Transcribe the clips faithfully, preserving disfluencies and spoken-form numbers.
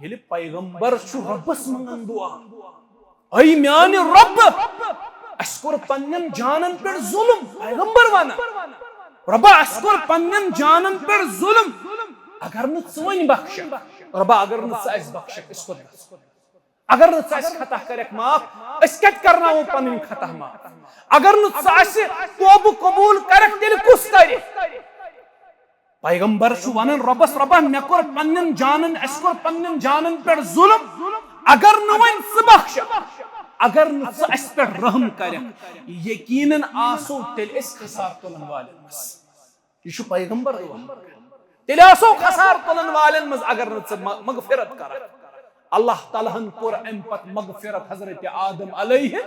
ییٚلہِ پیغمبر چھُ رۄبس منٛگان دُعا، اے میانہِ رۄب، اسہِ کوٚر پننٮ۪ن جانن پٮ۪ٹھ ظُلم۔ پیغمبر ونان، رۄبا، اسہِ کوٚر پننٮ۪ن جانن پٮ۪ٹھ ظُلم، اگر نہٕ ژٕ وۄنۍ بخشکھ، رۄبا، اگر نہٕ ژٕ اسہِ بخشکھ، أسۍ کوٚت گژھو؟ اگر نہٕ ژٕ اسہِ خطا کرکھ معاف، أسۍ کتہِ کرناوو پنٕنۍ خطا معاف؟ اگر نہٕ ژٕ اسہِ توبہٕ قبول کرکھ، تیٚلہِ کُس کرِ؟ پیغمبر چھُ ونان رۄبس، رۄبا، مےٚ کوٚر پننٮ۪ن جانن، اسہِ کوٚر پننٮ۪ن جانن پٮ۪ٹھ ظُلم، اگر نہٕ وۄنۍ ژٕ بخشکھ، اگر نہٕ ژٕ اسہِ پٮ۪ٹھ رحم کرکھ، یقیناً آسو تیٚلہِ أسۍ خسار تُلن والٮ۪ن منٛز۔ یہِ چھُ پیغمبر دُعا۔ تیٚلہِ آسو خسار تُلن والٮ۪ن منٛز اگر نہٕ ژٕ م-، مغفرت کرکھ۔ اللہ تعالیٰ ہن کوٚر امہِ پتہٕ مغفرت حضرت آدم علیہ۔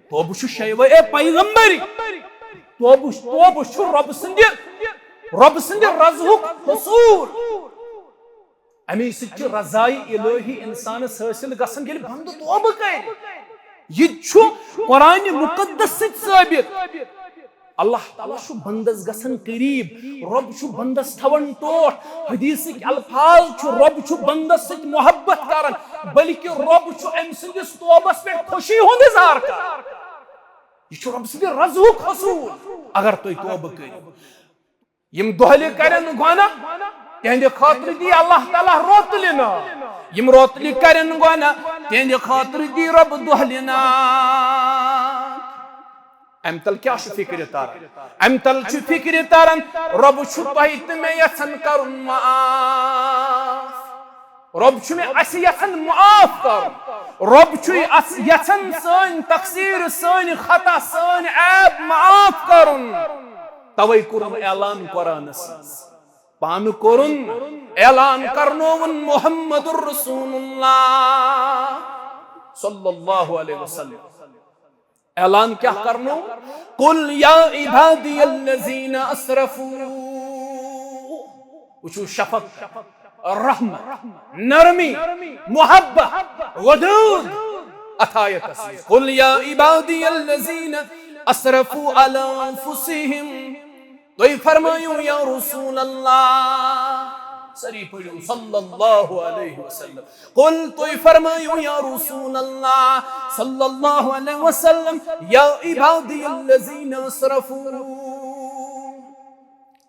توبہٕ چھُ شیوے اے پیغمبری۔ توبہٕ، توبہٕ چھُ رۄب سٕنٛدِ، رۄب سٕنٛدِ رضہُک حصوٗل۔ اَمے سۭتۍ چھِ رضایہِ الہی انسانس حٲصِل گژھان، ییٚلہِ بندٕ توبہٕ کرِ۔ یہِ تہِ چھُ قرآنِ مقدس سۭتۍ ثٲبت۔ اللہ تعالیٰ چھُ بندس گژھان قریب، رۄب چھُ بندس تھاوان ٹوٹھ۔ حدیثٕکۍ الفاظ چھُ، رۄب چھُ بندس سۭتۍ محبت کران، بلکہِ رۄب چھُ أمۍ سٕنٛدِس توبس پٮ۪ٹھ خوشی ہُنٛد اظہار کران۔ یہِ چھُ رۄب سٕنٛدِ رضہُک حصوٗل۔ اگر تُہۍ توبہٕ کٔرِو، یِم دۄہلہِ کرن گۄناہ، تِہنٛدِ خٲطرٕ دی اللہ تعالیٰ روتلہِ نار۔ یِم روتلہِ کرن گۄناہ، تِہنٛدِ خٲطرٕ دی رۄب دۄہلہِ نار۔ امہِ تل کیٛاہ چھُ فکرِ تران؟ امہِ تل چھُ فکرِ تران، رۄب چھُ تۄہہِ تہٕ مےٚ یژھان کرُن معاف۔ رۄب چھُ مےٚ، اسہِ یژھان معاف کرُن۔ رۄب چھُ اسہِ یژھان سٲنۍ تقصیر، سٲنۍ خطا، سٲنۍ عیب معاف کرُن۔ توے کوٚرُن اعلان قرآنس منٛز۔ پانہٕ کوٚرُن اعلان، کرنووُن محمد رسول اللہ صلی اللہ علیہ وسلم۔ اعلان کیٛاہ کرنو؟ قل یا عبادی الذین اسرفوا۔ وٕچھو شفقت، رحمت، نرمی، محبت، ودود اتھ آیتس منٛز۔ قل یا عبادی الذین اسرفوا علی انفسہم۔ تُہۍ فرمٲیِو یا رسول اللہ، سٲری پٔرِو صلی اللہ علیہ وسلم۔ قل، تُہۍ فرمٲیِو یا رسول اللہ صلی اللہ علیہ وسلم، یا عبادی الذین اسرفوا۔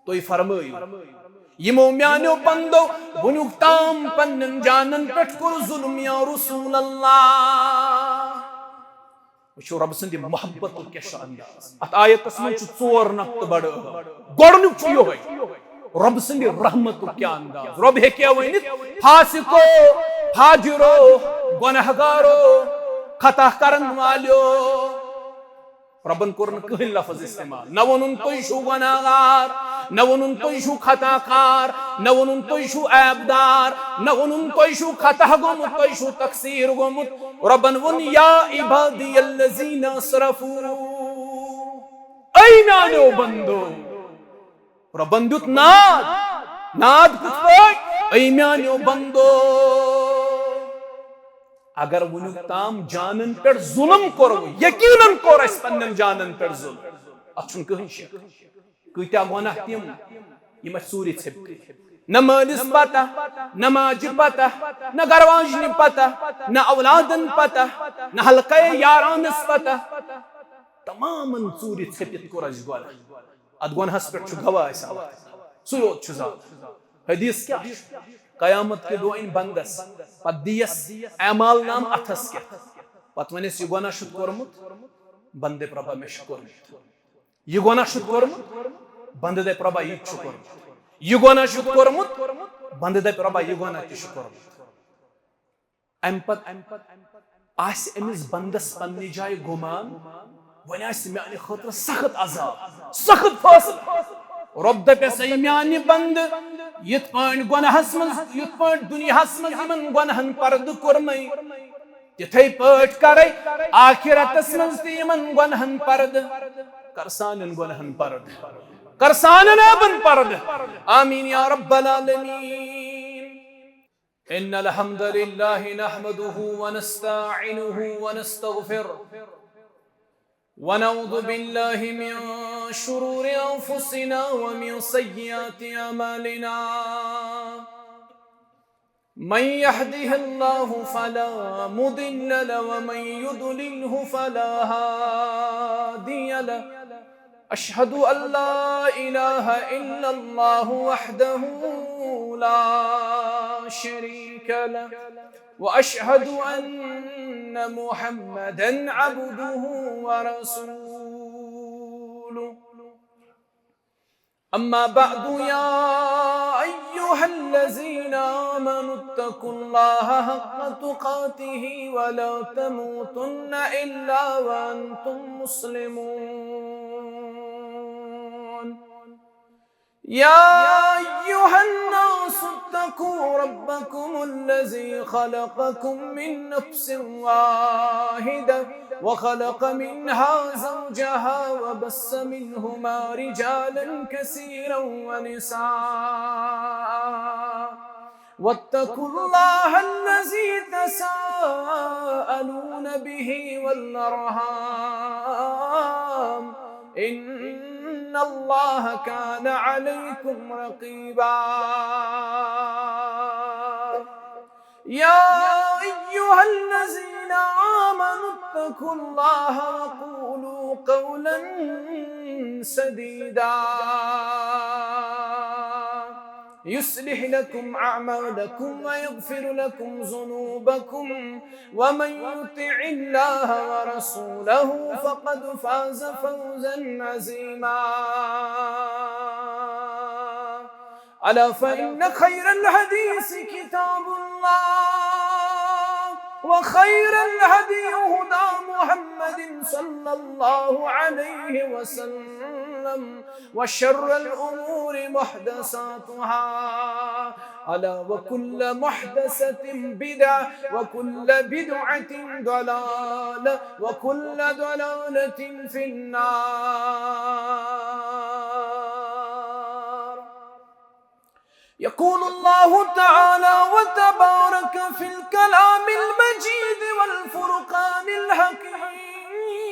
تُہۍ فرمٲیِو، یِمو میانیو بندو وُنیُک تام پننٮ۪ن جانن پٮ۪ٹھ کوٚر ظلم یا رسول اللہ۔ وٕچھِو رۄب سٕنٛدِ محبتُک کیٛاہ چھُ انداز۔ اتھ آیتس منٛز چھُ ژور نقطہٕ بڑٕ اہم۔ گۄڈٕنیُک چھُ یِہوٚے، رۄب سٕنٛدِ رحمتُک کیٛاہ انداز۔ رۄب ہیٚکہِ ہا ؤنِتھ، فاسقو، فاجرو، گۄناہ گارو، خطا کرن والیو۔ رۄبن کوٚر نہٕ کٕہٕنۍ لفظ استعمال۔ نہ ووٚنُن تُہۍ چھِو گۄناہ گار، نہ ووٚنُن تُہۍ چھِو خطا کار، نہ ووٚنُن تُہۍ چھِو عیب دار، نہ ووٚنُن تُہۍ چھِو خطا گوٚمُت، تۄہہِ چھُو تقصیر گوٚمُت۔ رۄبن ووٚن، یا عبادی الذین اسرفوا، اے میانیو بندو۔ رۄبن دیُت ناد۔ ناد کِتھ پٲٹھۍ؟ اے میانیو بندو، اگر وُنیُک تام جانن پٮ۪ٹھ ظلم کوٚروٕ، یقیناً کوٚر اَسہِ پننٮ۪ن جانن پٮ۪ٹھ ظلم۔ اتھ چھُنہٕ کٕہٕنۍ شک۔ کۭتیاہ گۄناہ تِم، یِم اَسہِ ژوٗرِ ژھیٚپۍ کٔرۍ۔ نہ مٲلِس پتہ، نہ ماجہِ پتہ، نہ گرواجنہِ پتہ، نہ اولادن پتہ، نہ حلقے یارانس پتہ۔ تمامن ژوٗرِ ژھیٚپِتھ کوٚر اَسہِ گۄناہ۔ اتھ گۄناہس پٮ۪ٹھ چھُ گواہ اَسہِ اللہ۔ سُے یوت چھُ زانان۔ حدیث کیٛاہ چھُ؟ قیامت کہِ دۄہ اَنہِ بندس، پتہٕ دِیس اعمال نامہٕ اتھس کٮ۪تھ۔ پتہٕ ونٮ۪س، یہِ گۄناہ چھُتھ کوٚرمُت؟ بندٕ دپہِ، رۄبا، مےٚ چھُ کوٚرمُت۔ یہِ گۄناہ چھُتھ کوٚرمُت؟ بندٕ دپہِ، رۄبا، یہِ تہِ چھُ کوٚرمُت۔ یہِ گۄناہ چھُتھ کوٚرمُت؟ بندٕ دپہِ، رۄبا، یہِ گۄناہ تہِ چھُ کوٚرمُت۔ امہِ پتہٕ آسہِ أمِس بندس پننہِ جایہِ گُمان، وۄنۍ آسہِ میانہِ خٲطرٕ سخت عذاب، سخت فٲصلہٕ۔ رۄب دپٮ۪س، اے میانہِ بندٕ، یِتھ پٲٹھۍ گۄناہس منٛز، یِتھ پٲٹھۍ دُنیاہس منٛز یِمن گۄناہن پردٕ کوٚرمَے، تِتھے پٲٹھۍ کرے آخرتس منٛز تہِ یِمن گۄناہن پردٕ۔ کر سانٮ۪ن گۄناہن پردٕ، کر سانٮ۪ن عیبن پردٕ۔ آمین یا رب العالمین۔ إن الحمد لله نحمده ونستعينه ونستغفره ونعوذ بالله من شرور أنفسنا ومن سيئات أعمالنا. من يهده الله فلا مضل له ومن يضلله فلا هادي له. أشهد أن لا إله إلا الله وحده لا شريك له، وأشهد أن محمدا عبده ورسوله. أما بعد، يا أيها الذين آمنوا اتقوا الله حق تقاته ولا تموتن إلا وأنتم مسلمون. يا أيها الناس اتقوا ربكم الذي خلقكم من نفس واحدة وخلق منها زوجها وبث منهما رجالا كثيرا ونساء، واتقوا الله الذي تساءلون به والأرحام، إن الله كان عليكم رقيبا. يا أيها الذين آمنوا اتقوا الله وقولوا قولا سديدا يصلح لكم أعمالكم ويغفر لكم ذنوبكم، ومن يطع الله ورسوله فقد فاز فوزا عظيما. ألا فإن خير الحديث كتاب الله، وخير الهدي هدى محمد صلى الله عليه وسلم، وشر الأمور محدثاتها، ألا وكل محدثة بدعة، وكل بدعة ضلالة، وكل ضلالة في النار. يقول الله تعالى وتبارك في الكلام المجيد والفرقان الحكيم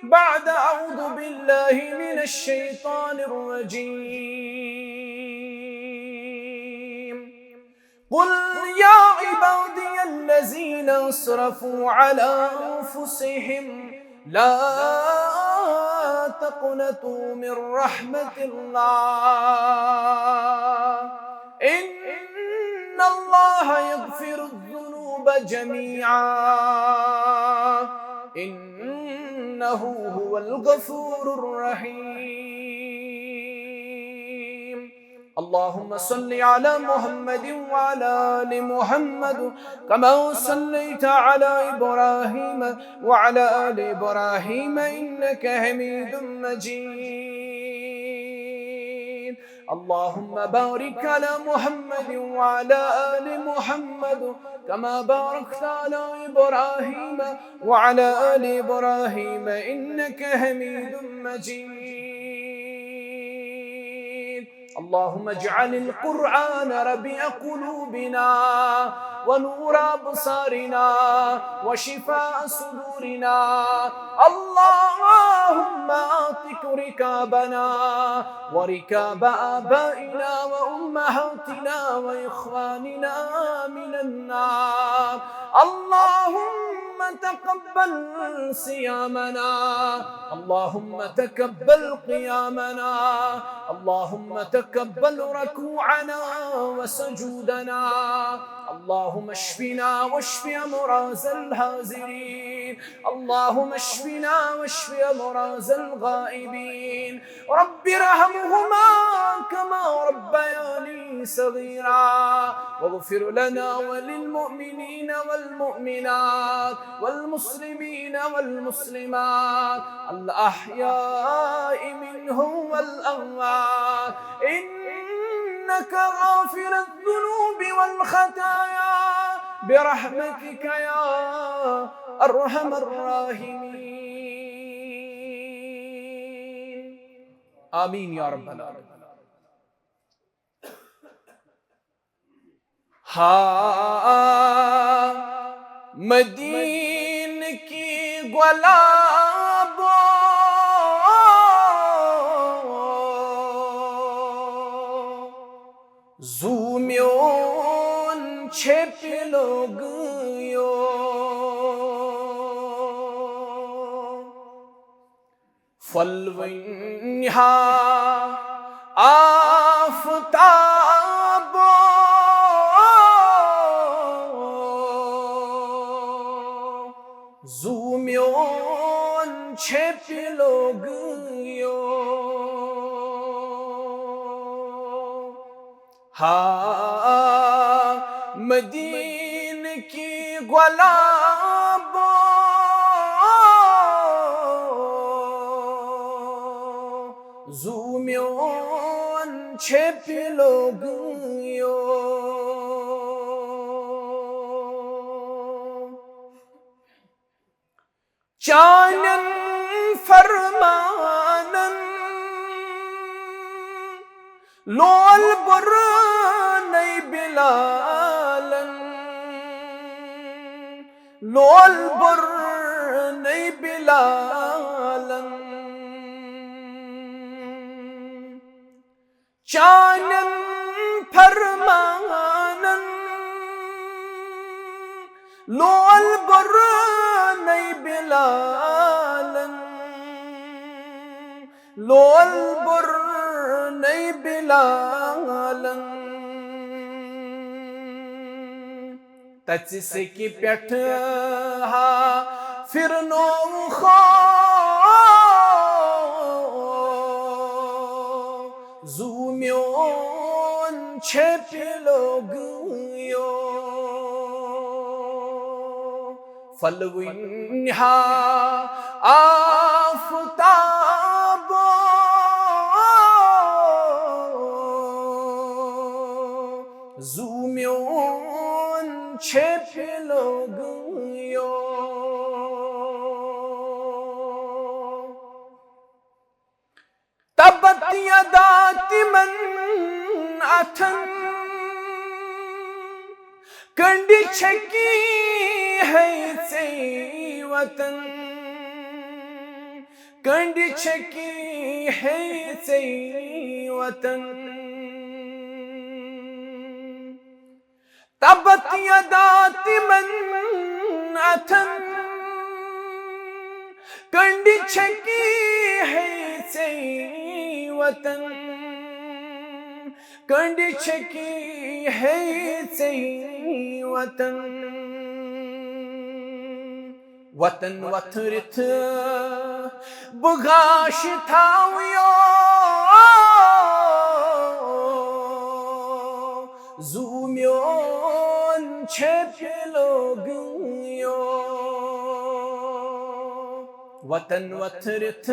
بعد أعوذ بالله من الشيطان الرجيم. قل يا عبادي الذين أسرفوا على أنفسهم لا تقنطوا من رحمة الله، إن الله يغفر الذنوب جميعا، إنه هو الغفور الرحيم. اللهم صل على محمد وعلى آل محمد كما صليت على إبراهيم وعلى آل إبراهيم إنك حميد مجيد. اللهم بارك على محمد وعلى آل محمد كما باركت على إبراهيم وعلى آل إبراهيم إنك حميد مجيد. اللهم اجعل القرآن ربيع قلوبنا ونور أبصارنا وشفاء صدورنا. اللهم أعتق رقابنا ورقاب آبائنا وأمهاتنا وإخواننا من النار. اللهم تقبل صيامنا، اللهم تقبل قيامنا، اللهم تقبل ركوعنا وسجودنا. اللهم اشفنا واشف أمراض الحاضرين، اللهم اشفنا واشف أمراض الغائبين. رب ارحمهما كما ربياني صغيرا، واغفر لنا وللمؤمنين والمؤمنات والمسلمين والمسلمات الأحياء منهم والأموات، إنك غافر الذنوب والخطايا برحمتك يا أرحم الراحمين. آمين يا رب العالمين. ہاں، مدین کی گلابو، زو میون لوگیو۔ پھۄلوٕنۍ ہا آفتابو، زوٗ میون چھیٚپہِ لوگیو۔ ہا مدینہ کی گلابو، زوٗ میون چھیٚپہِ لوگیو۔ چانٮ۪ن فرمانن لول برنے بلالن، لول برنے بلالن۔ چانٮ۪ن فرمانن لول برنے بلالن، لول برنے بلالن۔ تَژِ سیٚکہِ پٮ۪ٹھ ہا پھِرنوو خو، زوٗ میون چھیٚپہِ لوگیو۔ پھۄلوٕنۍ ہا آفتابو، زوٗ میون چھیٚپہِ لوگیو۔ تبت یدا تِمن اتھن، کنڈِ چھکی ہے ژے وطن، کنڈِ چھکی ہے ژے وطن۔ تبت یدا تِمن اتھن، کنڈِ چھکی ہے ژے وطن، کنڈِ چھکی ہے ژے وطن۔ وطن وتھرِتھ بہٕ گاش تھاویو، زوٗ میون چھیٚپہِ لوگیو۔ وطن وتھرِتھ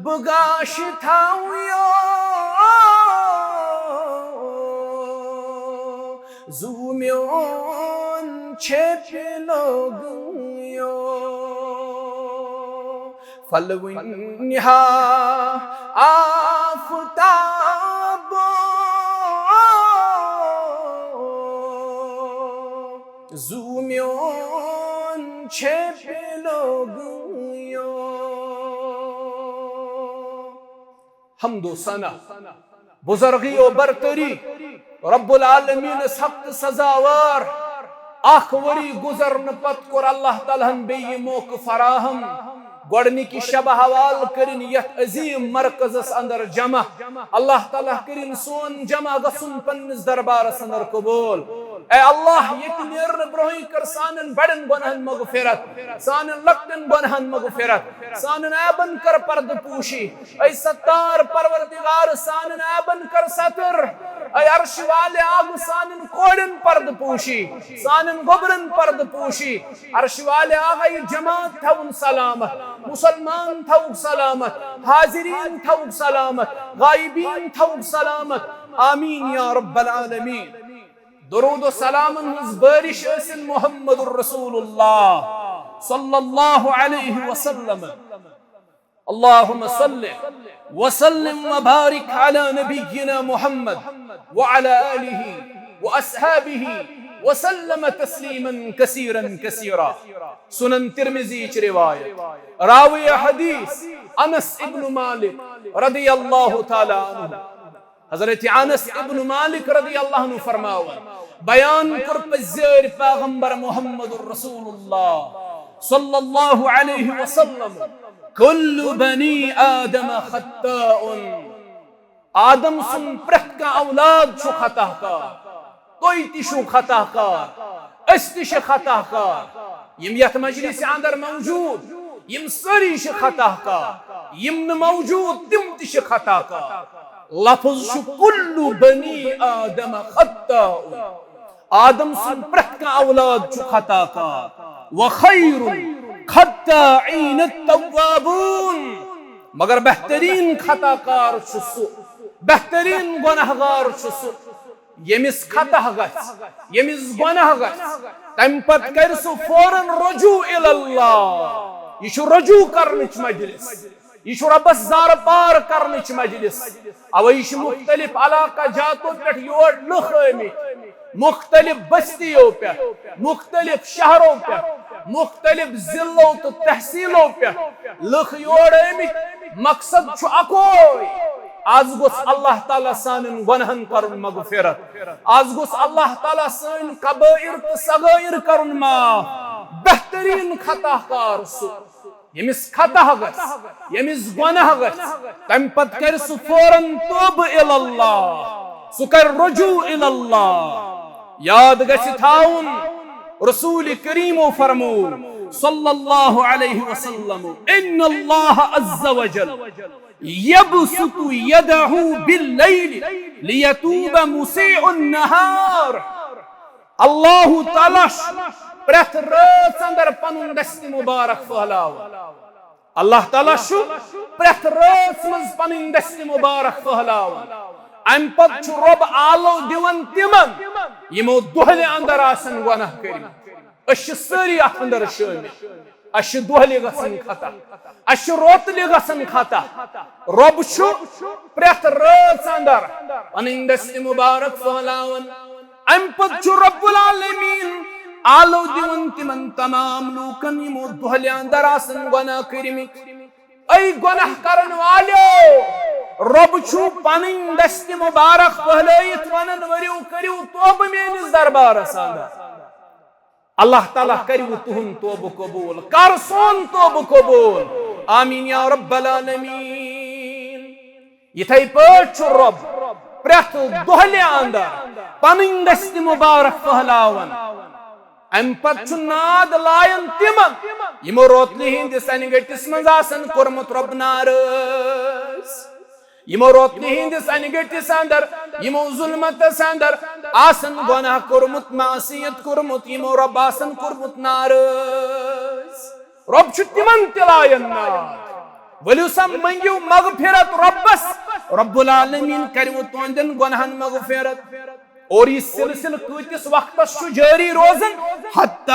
بہٕ گاش تھاویو، زوٗ میون چھیٚپہِ لوگیو۔ پھۄلوٕنۍ ہا آفتابو، زوٗ میون چھیٚپہِ لوگیو۔ حمد و ثنا، بزرگی و برتری، رب العالمینس حق تہٕ سزاوار۔ اکھ ؤری گُزرنہٕ پتہٕ کوٚر اللہ تعالیٰ ہن بیٚیہِ یہِ موقعہٕ فراہم۔ گۄڈٕنِکہِ شبہ حوالہٕ کٔرِن یتھ عظیٖم مرکزس اندر جمع۔ اللہ تعالیٰ کٔرِن سون جمع گژھُن پننِس دربارس اندر قبول۔ اے اللہ، ییٚتہِ نیرنہٕ برونٛہٕے کر سانٮ۪ن بڑٮ۪ن گۄناہن مغفرت، سانٮ۪ن لۄکٹٮ۪ن گۄناہن مغفرت، سانٮ۪ن عیبن کر پردٕ پوشی۔ اے ستار پروردگار، سانٮ۪ن عیبن کر ستر۔ اے عرش والے آ، سانٮ۪ن کورٮ۪ن پردٕ پوشی، سانٮ۪ن گوٚبرٮ۪ن پردٕ پوشی۔ عرش والے آ، یہِ جماعت تھاوُن سلامت، مسلمان تھاوُکھ سلامت، حاضرین تھاوُکھ سلامت، غائبین تھاوُکھ سلامت۔ آمین یا رب العالمین۔ درود و سلامن ہٕنٛز بارش ٲسِن محمد رسول اللہ صلی اللہ علیہ وسلم۔ اللهم صل وسلم وبارك على نبينا محمد وعلى آله وأصحابه وسلم تسليما كثيرا كثيرا۔ سنن ترمذی چ روایت۔ راوی حدیث انس ابن مالک رضی اللہ تعالی عنہ۔ حضرت انس ابن مالک رضی اللہ عنہ فرماوان، بیان کوٚر پٔزۍ پیغمبر محمد رسول اللہ صلی اللہ علیہ وسلم، کل بنی آدم خطاء۔ آدم سُنٛد پرٛٮ۪تھ کانٛہہ اولاد چھُ خطا کار۔ تُہۍ تہِ چھِو خطا کار، أسۍ تہِ چھِ خطا کار۔ یِم یتھ مجلسہِ اندر موجود، یِم سٲری چھِ خطا کار۔ یِم نہٕ موجود، تِم تہِ چھِ خطا کار۔ لفظ چھُ کل بنی آدم خطاء۔ آدم سُنٛد پرٛٮ۪تھ کانٛہہ اولاد چھُ خطا کار۔ وخیر خطائین التوابون۔ مگر بہترین خطا کار چھُ سُہ، بہترین گۄناہ گار چھُ سُہ، ییٚمِس خطا گژھِ، ییٚمِس گۄناہ گژھِ، تَمہِ پتہٕ کرِ سُہ فوراً رجوع الی اللہ۔ یہِ چھُ رجوع کرنٕچ مجلس، یہِ چھُ رۄبس زارٕ پار کرنٕچ مجلس۔ اوے چھِ مختلف علاقہ جاتو پٮ۪ٹھ یور لُکھ آمٕتۍ، مختلف بستیو پٮ۪ٹھ، مختلف شہرو پٮ۪ٹھ، مختلف ضلعو تہٕ تحصیلو پٮ۪ٹھ لُکھ یور آمٕتۍ۔ مقصد چھُ اکوے، از گوٚژھ اللہ تعالیٰ سانٮ۪ن گۄناہن کرُن مغفرت، از گوٚژھ اللہ تعالیٰ سٲنۍ کبائر تہٕ صغائر کرُن معاف۔ بہترین خطا کار سُہ، ییٚمِس خطا گژھِ، ییٚمِس گۄناہ گژھِ، تَمہِ پتہٕ کرِ سُہ فوراً توبہٕ الی اللہ، سُہ کرِ رجوع الی اللہ۔ یاد گژھِ تھاوُن، رسول کریمو فرمو صلی اللہ علیہ وسلم، ان اللہ عز وجل یبسط یدہ باللیل لیتوب مسیء النہار۔ اللہ تعالیٰ چھُ پرٛٮ۪تھ رٲژ اندر پنُن دست مبارک پھٔہلاوان۔ اللہ تعالیٰ چھُ پرٛٮ۪تھ رٲژ منٛز پنٕنۍ دست مبارک پھٔہلاوان۔ امہِ پتہٕ چھُ رۄب آلو دِوان تِمن، یِمو دۄہلہِ اندر آسن گۄناہ کٔرمٕتۍ۔ أسۍ چھِ سٲری اتھ اندر شٲمِل۔ اسہِ چھِ دۄہلہِ گژھان خطا، اسہِ چھِ روتلہِ گژھان خطا۔ رۄب چھُ پرٛٮ۪تھ رٲژ اندر پنٕنۍ دست مبارک پھٔہلاوان۔ امہِ پتہٕ چھُ رب العالمین آلو دِوان تِمن تمام لوٗکن، یِمو دۄہلہِ اندر آسن گۄناہ کٔرمٕتۍ۔ اے گۄناہ کرن والیو، رۄب چھُ پنٕنۍ دست مبارک پھٔہلٲیِتھ ونان، ؤرِو، کٔرِو توبہٕ میٲنِس دربارس اندر۔ اللہ تعالیٰ کروٕ تُہُنٛد توبہٕ قبول، کر سون توبہٕ قبول۔ آمین یا رب العالمین۔ یِتھے پٲٹھۍ چھُ رۄب پرٛٮ۪تھ دۄہلہِ اندر پنٕنۍ دست مبارک پھٔہلاوان۔ امہِ پتہٕ چھُ ناد لایان تِمن، یِمو روتلہِ ہٕنٛدِس انہِ گٔٹِس منٛز آسن کوٚرمُت رۄب ناراض۔ یِمو روتلہِ ہٕنٛدِس انہِ گٔٹِس اندر، یِمو ظلمتس اندر آسن گۄناہ کوٚرمُت، معصیت کوٚرمُت، یِمو رۄب آسن کوٚرمُت ناراض۔ رۄب چھُ تِمن تہِ لایان ناد۔ ؤلِو سا، منٛگِو مغفرت رۄبس، رب العالمین کرِوٕ تُہنٛدٮ۪ن گۄناہن مغفرت۔ اور یہِ سلسلہٕ کۭتِس وقتس چھُ جٲری روزان؟ حتی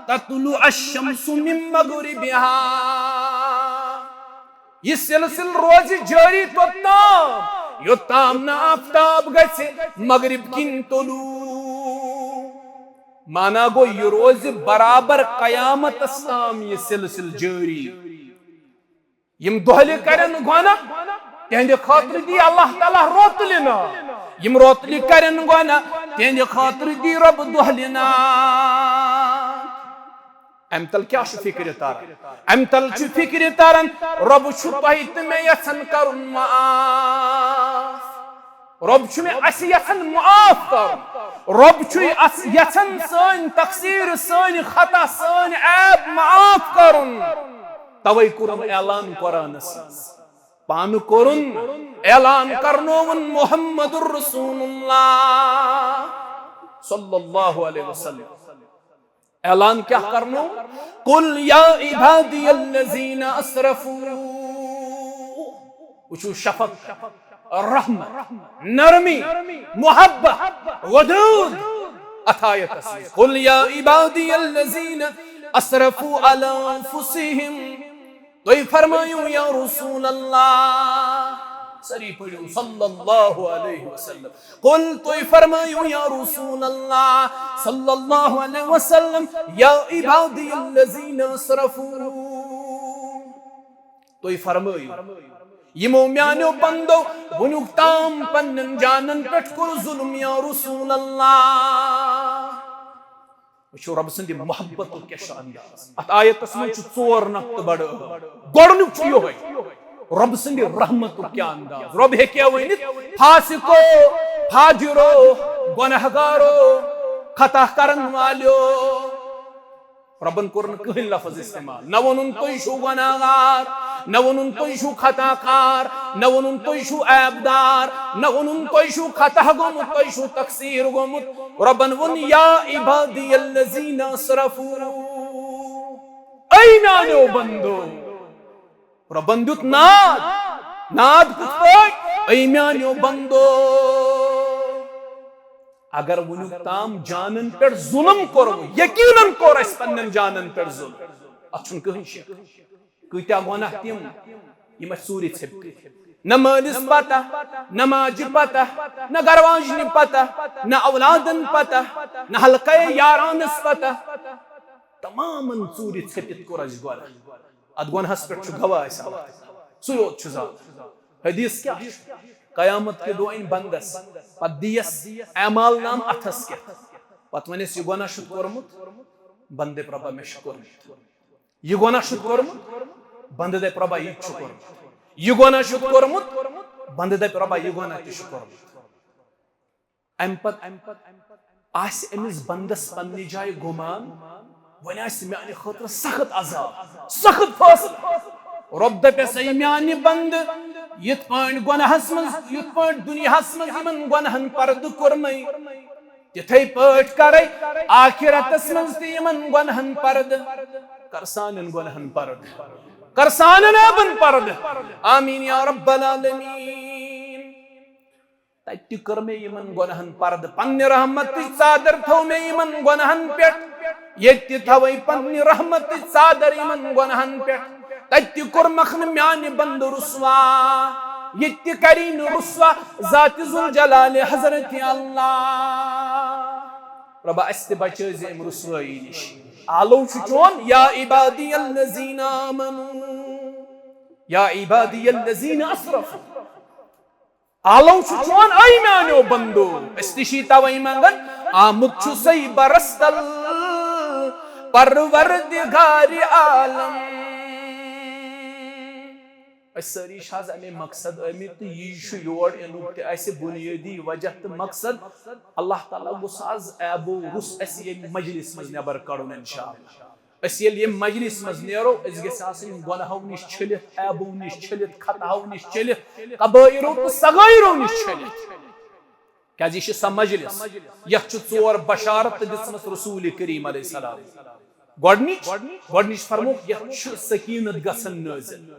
تطلع الشمس من مغربها۔ یہِ سلسلہٕ روزِ جٲری توٚتام، یوٚتام نہٕ آفتاب گژھِ مغرب کِنۍ طلوع۔ مانا گوٚو، یہِ روزِ برابر قیامتس تام یہِ سلسلہٕ جٲری۔ یِم دۄہلہِ کرن گۄناہ، تِہنٛدِ خٲطرٕ دی اللہ تعالیٰ روتلہِ ناد۔ یِم روتلہِ کرن گۄناہ، تِہنٛدِ خٲطرٕ دی رۄب دۄہلہِ ناد۔ امہِ تل کیٛاہ چھُ فکرِ تران؟ امہِ تل چھُ فکرِ تران، رۄب چھُ تۄہہِ تہٕ مےٚ یژھان کرُن معاف۔ رۄب چھُ مےٚ اسہِ یژھان معاف کرُن۔ رۄب چھُ اسہِ یژھان سٲنۍ تقصیر، سٲنۍ خطا، سٲنۍ عیب معاف کرُن۔ توے کوٚرُن اعلان قرآنس منٛز۔ پانہٕ کوٚرُن اعلان کرنووُن محمد رسول اللہ صلی اللہ علیہ وسلم۔ اعلان کیٛاہ کرنو؟ قل یا عبادی الذین اسرفوا۔ وٕچھِو شفقت، رحمت، نرمی، محبت، ودود اتھ آیتس منٛز۔ قل یا عبادی الذین اسرفوا علی انفسہم۔ تُہۍ فرمٲیِو یا رسول اللہ، سٲری پٔرِو صلی اللہ علیہ وسلم۔ قل، تُہۍ فرمٲیِو یا رسول اللہ صلی اللہ علیہ وسلم، یا عبادی الذین اسرفوا۔ تُہۍ فرمٲیِو، یِمو میانیو بندو وُنیُک تام پننٮ۪ن جانن پٮ۪ٹھ کوٚر ظلم یا رسول اللہ۔ وٕچھِو رۄب سٕنٛدِ محبتُک کیٛاہ چھُ انداز۔ اتھ آیتس منٛز چھُ ژور نقطہٕ بڑٕ اہم۔ گۄڈٕنیُک چھُ یِہوٚے، رۄب سٕنٛدِ رحمتُک کیٛاہ انداز۔ رۄب ہیٚکہِ ہا ؤنِتھ، فاسقو، فاجرو، گۄناہ گارو، خطا کرن والیو۔ رۄبن کوٚر نہٕ کٕہٕنۍ لفظ استعمال، نہ ووٚنُن تُہۍ چھِو گۄناہ گار، نہ ووٚنُن تُہۍ چھِو خطا کار، نہ ووٚنُن تُہۍ چھِو عیب دار، نہ ووٚنُن تُہۍ چھِو خطا گوٚمُت، تۄہہِ چھُو تقصیر گوٚمُت۔ رۄبن ووٚن، یا عبادی الذین اسرفوا، اے میانیو بندو۔ رۄبن دیُت ناد، ناد کِتھ پٲٹھۍ؟ اے میانیو بندو، اگر وُنیُک تام جانن پٮ۪ٹھ ظلم کوٚروٕ، یقیناً کوٚر اَسہِ پننٮ۪ن جانن پٮ۪ٹھ ظلم، اتھ چھُنہٕ کٕہٕنۍ شک۔ کۭتیاہ گۄناہ تِم، یِم اَسہِ ژوٗرِ ژھیٚپۍ کٔرۍ۔ نہ مٲلِس پتہ، نہ ماجہِ پتہ، نہ گرواجنہِ پتہ، نہ اولادن پتہ، نہ حلقے یارانس پتہ۔ تمامن ژوٗرِ ژھیٚپِتھ کوٚر اَسہِ گۄناہ۔ اتھ گۄناہس پٮ۪ٹھ چھُ گواہ اَسہِ اللہ۔ سُے یوت چھُ زانان۔ حدیث کیٛاہ چھُ؟ قیامت کہِ دۄہ اَنہِ بندس، پتہٕ دِیس اعمال نام اتھس کٮ۪تھ۔ پتہٕ ونٮ۪س، یہِ گۄناہ چھُتھ کوٚرمُت؟ بندٕ دپہِ، رۄبا، مےٚ چھُ کوٚرمُت۔ یہِ گۄناہ چھُتھ کوٚرمُت؟ بندٕ دپہِ، رۄبا، یہِ تہِ چھُ کوٚرمُت۔ یہِ گۄناہ چھُتھ کوٚرمُت؟ بندٕ دپہِ، رۄبا، یہِ گۄناہ تہِ چھُ کوٚرمُت۔ امہِ پتہٕ آسہِ أمِس بندس پننہِ جایہِ گُمان، وۄنۍ آسہِ میانہِ خٲطرٕ سخت عذاب، سخت فٲصلہٕ۔ رۄب دپٮ۪س، اے میانہِ بندٕ، یِتھ پٲٹھۍ گۄناہس منٛز، یِتھ پٲٹھۍ دُنیاہس منٛز یِمن گۄناہن پردٕ کوٚرمَے، تِتھے پٲٹھۍ کرے آخرتس منٛز تہِ یِمن گۄناہن پردٕ۔ کر سانٮ۪ن گۄناہن پردٕ، کر سانٮ۪ن عیبن پردٕ۔ آمین یا رب العالمین۔ تتہِ تہِ کٔر مےٚ یِمن گۄناہن پردٕ، پننہِ رحمتٕچ ژادر تھٲو مےٚ یِمن گۄناہن پٮ۪ٹھ۔ ییٚتہِ تہِ تھاوے پننہِ رحمتٕچ ژادر یِمن گۄناہن پٮ۪ٹھ۔ تتہِ تہِ کوٚرمکھ نہٕ میانہِ بندٕ رسوا، ییٚتہِ تہِ کری نہٕ رسوا ذات ذوالجلال حضرت اللہ۔ رۄبا، اسہِ تہِ بچٲے زِ امہِ رسوٲیی نِش۔ آلو چھُ چون، یا عبادی الذین آمنو، یا عبادی الذین اسرفوا۔ آلو چھُ چون، اے میانیو بندو، أسۍ تہِ چھِ توے منگان، آمُت چھُ سَے برس تل پروردگار عالم۔ أسۍ سٲری چھِ آز اَمے مقصد آمٕتۍ، تہٕ یی چھُ یور یِنُک تہِ اَسہِ بُنیٲدی وجہ تہٕ مقصد۔ اللہ تعالیٰ گوٚژھ آز عیبو روٚس اَسہِ ییٚمہِ مجلس منٛز نٮ۪بر کڑُن انشاءاللہ۔ أسۍ ییٚلہِ ییٚمہِ مجلس منٛز نیرو، أسۍ گژھِ آسٕنۍ گۄناہو نِش چھٔلِتھ، عیبو نِش چھٔلِتھ، خطاہو نِش چھٔلِتھ، کبٲیرو تہٕ صغٲیرو نِش چھٔلِتھ۔ کیازِ یہِ چھِ سۄ مجلس، یتھ چھُ ژور بشارت تہِ دِژمٕژ رسول کریم علیہ السلام۔ گۄڈنِچ، گۄڈنِچ فرمووُکھ، یتھ چھُ سکینت گژھان نٲزِل۔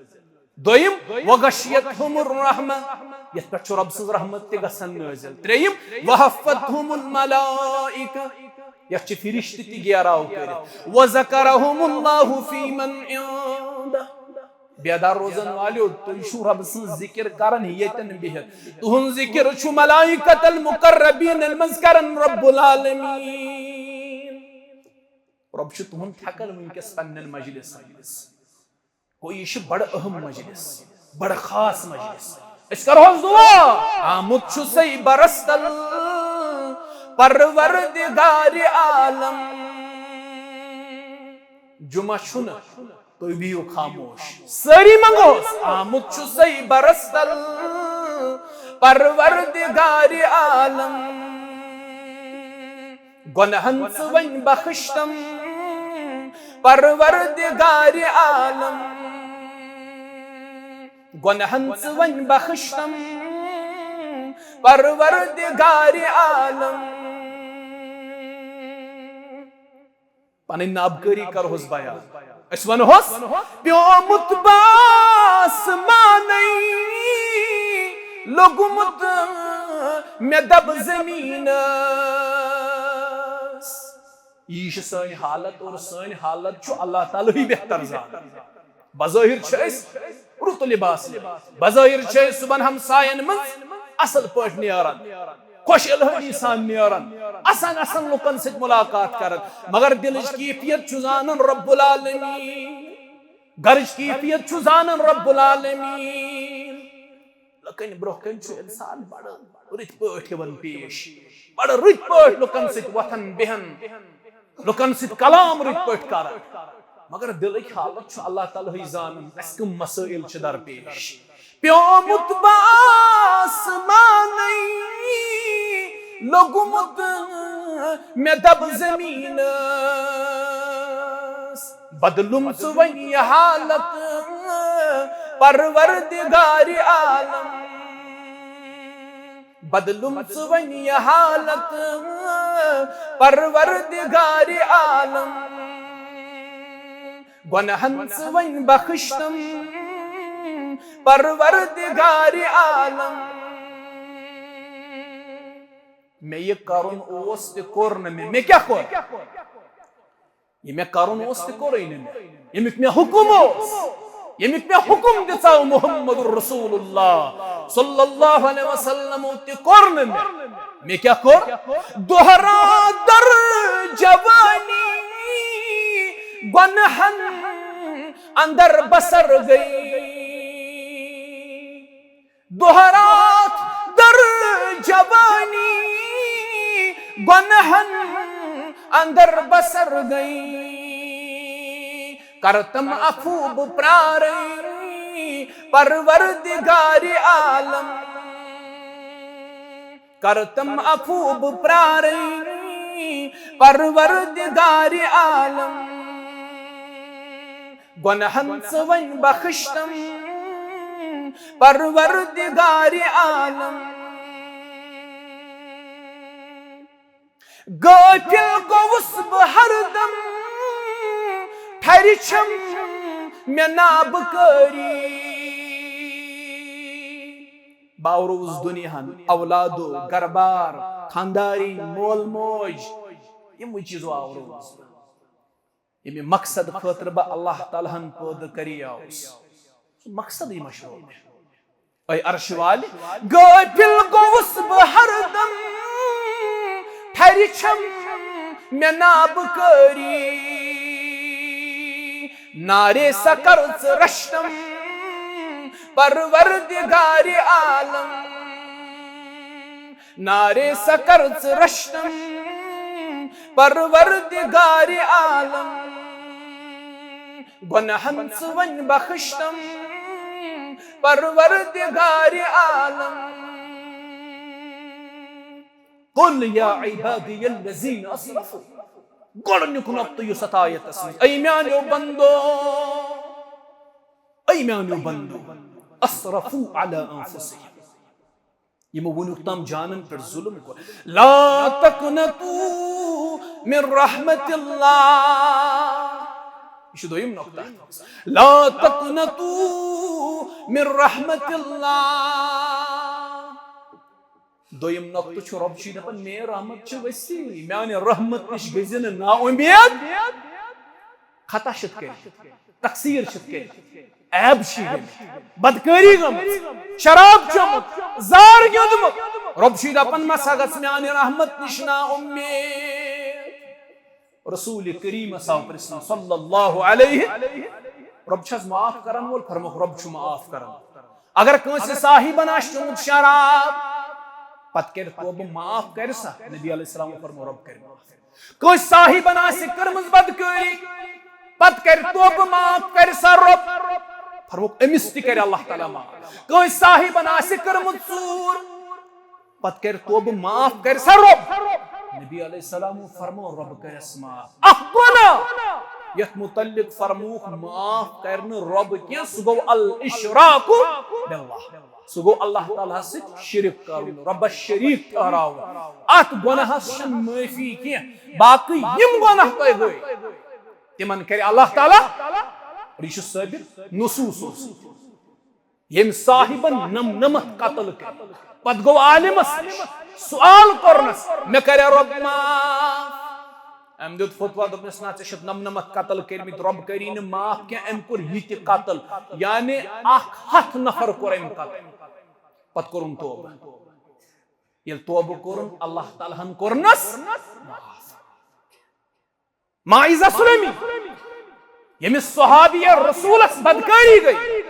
دوٚیِم، وغشیتہم الرحمہ، یتھ پٮ۪ٹھ چھُ رۄب سٕنٛز رحمت تہِ گژھان نٲزِل۔ ترٛیٚیِم، وحفتہم الملائکہ، یتھ چھِ فرشتہٕ تہِ گیراو کٔرِتھ۔ وذکرہم اللہ فی من عندہ، بیدار روزن والیو، تُہۍ چھِو رۄب سٕنٛز ذکر کران ییٚتٮ۪ن بِہِتھ۔ تُہُنٛد ذکر چھُ ملائکۃ المقربین منٛز کران رب العالمین۔ رۄب چھُ تُہُنٛد تھٮ۪کان وٕنکیٚس پننٮ۪ن مجلسن منٛز۔ گوٚو یہِ چھِ بڑٕ اہم مجلس، بڑٕ خاص مجلس۔ أسۍ کرہوس دعا۔ آمُت چھُ سَے برس تل پروردگار عالم۔ جمعہ چھُنہٕ، تُہۍ بِہِو خاموش۔ سٲری منگوس۔ آمُت چھُ سَے برس تل پروردگار عالم۔ گۄنہن ژٕ وۄنۍ بخشتم پروردگار عالم۔ گۄنہن ژٕ وۄنۍ بخشتم پروردگار عالم۔ پنٕنۍ نابکٲری کرہوس بیان۔ أسۍ ونہوس، پیومُت باسمانٕے لوٚگمُت مےٚ دب زٔمیٖنس۔ یی چھِ سٲنۍ حالت، اور سٲنۍ حالت چھُ اللہ تعالیٰ ہٕے بہتر زانان۔ بظٲہِر چھِ أسۍ رُت لباس لٲگِتھ، بظٲہِر چھِ أسۍ صُبحن ہمساین منٛز اصل پٲٹھۍ نیران، خۄش الہٲنی سان نیران، اَسان اَسان لُکن سۭتۍ مُلاقات کران، مگر دِلٕچ کیفیت چھُ زانان رب العالمین، گرٕچ کیفیت چھُ زانان رب العالمین۔ کنہِ برونٛہہ کنہِ چھُ انسان بڑٕ رٕتۍ پٲٹھۍ یِوان پیش، بڑٕ رٕتۍ پٲٹھۍ لُکن سۭتۍ وۄتھان بیہان، لُکن سۭتۍ کلام رٕتۍ پٲٹھۍ کران، مگر دلٕکۍ حالت چھُ اللہ تعالیٰ ہٕے زانان، اسہِ کٕم مسٲیل چھِ درپیش۔ پیومُت بہٕ آسمانٕے، لوٚگمُت مےٚ دب زمینس، بدلُم ژٕ وۄنۍ یہِ حالت، پروردگار عالم۔ بدلُم ژٕ وۄنۍ یہِ حالت، پروردگار عالم۔ گۄنہن ژٕ وۄنۍ بخشتم، پروردگار عالم۔ مےٚ یہِ کرُن اوس تہِ کوٚر نہٕ مےٚ، مےٚ کیٛاہ کوٚر؟ یہِ مےٚ کرُن اوس تہِ کوٚرُے نہٕ مےٚ۔ ییٚمیُک مےٚ حُکُم اوس، ییٚمیُک مےٚ حُکُم دِژاو محمد رسول اللہ صلی اللہ علیہ وسلم، تہِ کوٚر نہٕ مےٚ۔ مےٚ کیٛاہ کوٚر؟ دۄہرا در جوانی گۄنہن اندر بسر گئی۔ دۄہرات در جوانی گۄنہن اندر بسر گئی۔ کرتم عفو بہٕ پرارے پروردگار عالم۔ کرتم عفو بہٕ پرارے پروردگار عالم۔ گۄنہن ژٕ وۄنۍ بخشتم پروردگار عالم۔ غٲفل گوٚوُس بہٕ ہردم، ٹھرِ چھم مےٚ نابکٲری۔ بہٕ آورووُس دُنیاہن، اولادو، گربار، خاندارِنۍ، مول موج، یِموٕے چیٖزو آورووُس بہٕ۔ ییٚمہِ مقصد خٲطرٕ بہٕ اللہ تعالیٰ ہن پٲدٕ کریوس، سُہ مقصدٕے مشروو مےٚ۔ اے عرش والہِ، غٲفل گوٚوُس بہٕ ہردم، ٹھرِ چھم مےٚ نابکٲری۔ نارے سا کر ژٕ رشتم پروردگار عالم۔ نارے سا کر ژٕ رشتم پروردگار عالم۔ گۄنہن ژٕ وۄنۍ بخشتم پروردگار عالم۔ قل یا عبادی الذین اسرفوا۔ گۄڈٕنیُک نۄقطہٕ یُس اتھ آیتس منٛز، اے میانیو بندو، اے میانیو بندو، اسرفوا علی انفسہم، یِمو وُنیُک تام جانن پٮ۪ٹھ ظلم کوٚر۔ لا تقنطوا من رحمت اللہ۔ یہِ چھُ دوٚیِم نۄقطہٕ۔ لا تقنطوا من رحمت اللہ۔ دوٚیِم نۄقطہٕ چھُ، رۄب چھُ دَپان، میٲنۍ رحمت چھِ وسیع، میانہِ رحمت نِش گٔژھۍ زِ نہٕ نا اُمید۔ خطا چھِتھ کٔرِتھ، تقصیر چھِتھ کٔرِتھ، عیب چھِ گٔمٕتۍ، بدکٲری گٔمٕژ، شراب چوٚمُت، زار گیوٚنٛدمُت۔ رۄب چھُے دَپان، مہ سا گژھ میانہِ رحمت نِش نا اُمید۔ رسول کریمس آو پرژھنہٕ صلی اللہ علیہ، رۄب چھس معاف کرن وول؟ فرموکھ، رۄب چھُ معاف کرن وول۔ اگر کٲنٛسہِ صاحبن آسہِ چوٚمُت شراب، پتہٕ کرِ توبہٕ، معاف کرِ سا؟ نبی علیہ السلام فرموو، رۄب کرِ معاف۔ کٲنٛسہِ صاحبن آسہِ کٔرمٕژ بدکٲری، پتہٕ کرِ توبہٕ، معاف کرِ سا رۄب؟ فرموکھ، أمِس تہِ کرِ اللہ تعالیٰ معاف۔ کٲنٛسہِ صاحبن آسہِ کٔرمٕژ ژوٗر، پتہٕ کرِ توبہٕ، معاف کرِ سا رۄب؟ نبی علیہ السلام فرموو، رۄب کرٮ۪س معاف۔ اکھ گۄناہ یتھ متعلق فرمووُکھ، معاف کرِ نہٕ رۄب کینٛہہ، سُہ گوٚو الاشراک باللہ۔ سُہ گوٚو اللہ تعالیٰ ہس سۭتۍ شرک کرُن، رۄبس شریٖک ٹھہراوُن۔ اتھ گۄناہس چھنہٕ معٲفی کینٛہہ۔ باقٕے یِم گۄناہ تۄہہِ گٔے، تِمن کرِ اللہ تعالیٰ، اور یہِ چھُ ثٲبت نصوصو سۭتۍ۔ ییٚمۍ صاحبن نمنمتھ قتل کٔرۍ، پتہٕ گوٚو عالمس نِش، سوال کوٚرنس، مےٚ کریا رۄب معاف؟ أمۍ دیُت فتوا، دوٚپنس، نہ، ژےٚ چھِتھ نمنمتھ قتل کٔرمٕتۍ، رۄب کری نہٕ معاف کینٛہہ۔ أمۍ کوٚر یہِ تہِ قتل، یعنی اکھ ہتھ نفر کوٚر أمۍ قتل۔ پتہٕ کوٚرُن توبہٕ۔ ییٚلہِ توبہٕ کوٚرُن، اللہ تعالیٰ ہن کوٚرنس معاف۔ ماعز اسلمی، ییٚمِس صحابی رسولس بدکٲری گٔے،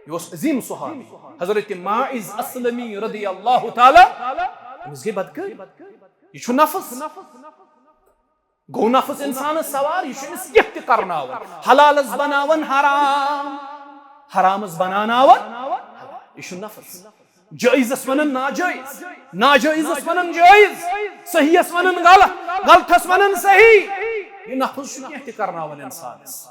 یہِ اوس عظیٖم صحابی، حضرت ماعز اسلمی رضی اللہ تعالیٰ، أمِس گٔے بدکٲری۔ یہِ چھُ نفس۔ گوٚو نفس انسانس سوار، یہِ چھُ أمِس کینٛہہ تہِ کرناوان، حلالس بناوان حرام، حرامس بناوناوان حلال۔ یہِ چھُ نفس۔ جٲیزس ونان ناجٲیز، ناجٲیزس ونان جٲیز، صحیحس ونان غلط، غلطس ونان صحیح۔ یہِ نفس چھُ کینٛہہ تہِ کرناوان انسانس۔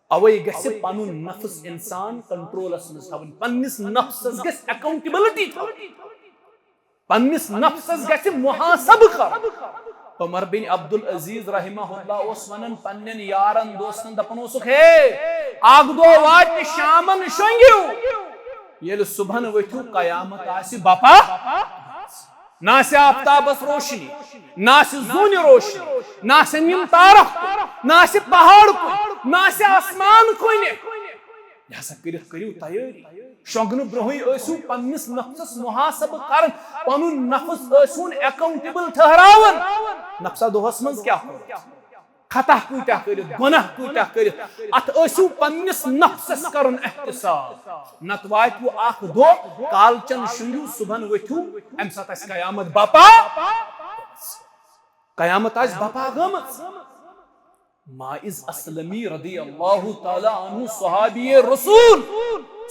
اوے گژھِ پنُن نفس انسان کنٹرولس منٛز تھاوٕنۍ، پننِس نفسس گژھِ اکاؤنٹیبلٹی تھاوٕنۍ۔ پننِس نفسس گژھِ محاسبہٕ کرُن۔ عمر بن عبدالعزیز رحمہ اللہ اوس ونان پننٮ۪ن یارن دوستن، دپان اوسُکھ، ہے، اکھ دۄہ واتہِ شامن شۄنگِو، ییٚلہِ صبحن ؤتھِو قیامت آسہِ بپا، نہ آسہِ آفتابس روشنی، نہ آسہِ زوٗنہِ روشنی، نہ آسن یِم تارکھ کُلۍ، نہ آسہِ پہاڑ کُلۍ، نہ آسہِ آسمان کُنہِ۔ لہذا کٔرِتھ کٔرِو تیٲری۔ شۄنٛگنہٕ برونٛہٕے ٲسِو پننِس نفسس محاسبہٕ کران، پنُن نفس ٲسِوُن اکاؤنٹیبل ٹھہراوان۔ نفسا دۄہس منٛز کیٛاہ کوٚر؟ خطا کۭتیٛاہ کٔرِتھ، گۄناہ کۭتیٛاہ کٔرِتھ، اتھ ٲسِو پننِس نفسس کرُن احتساب۔ نتہٕ واتہِ وۄنۍ اکھ دۄہ، کالچن شۄنٛگِو، صبحن ؤتھِو، امہِ ساتہٕ آسہِ قیامت بپا۔ قیامت آسہِ بپا گٔمٕژ۔ ماعز اسلمی رضی اللہ تعالیٰ عنہ، صحابی رسول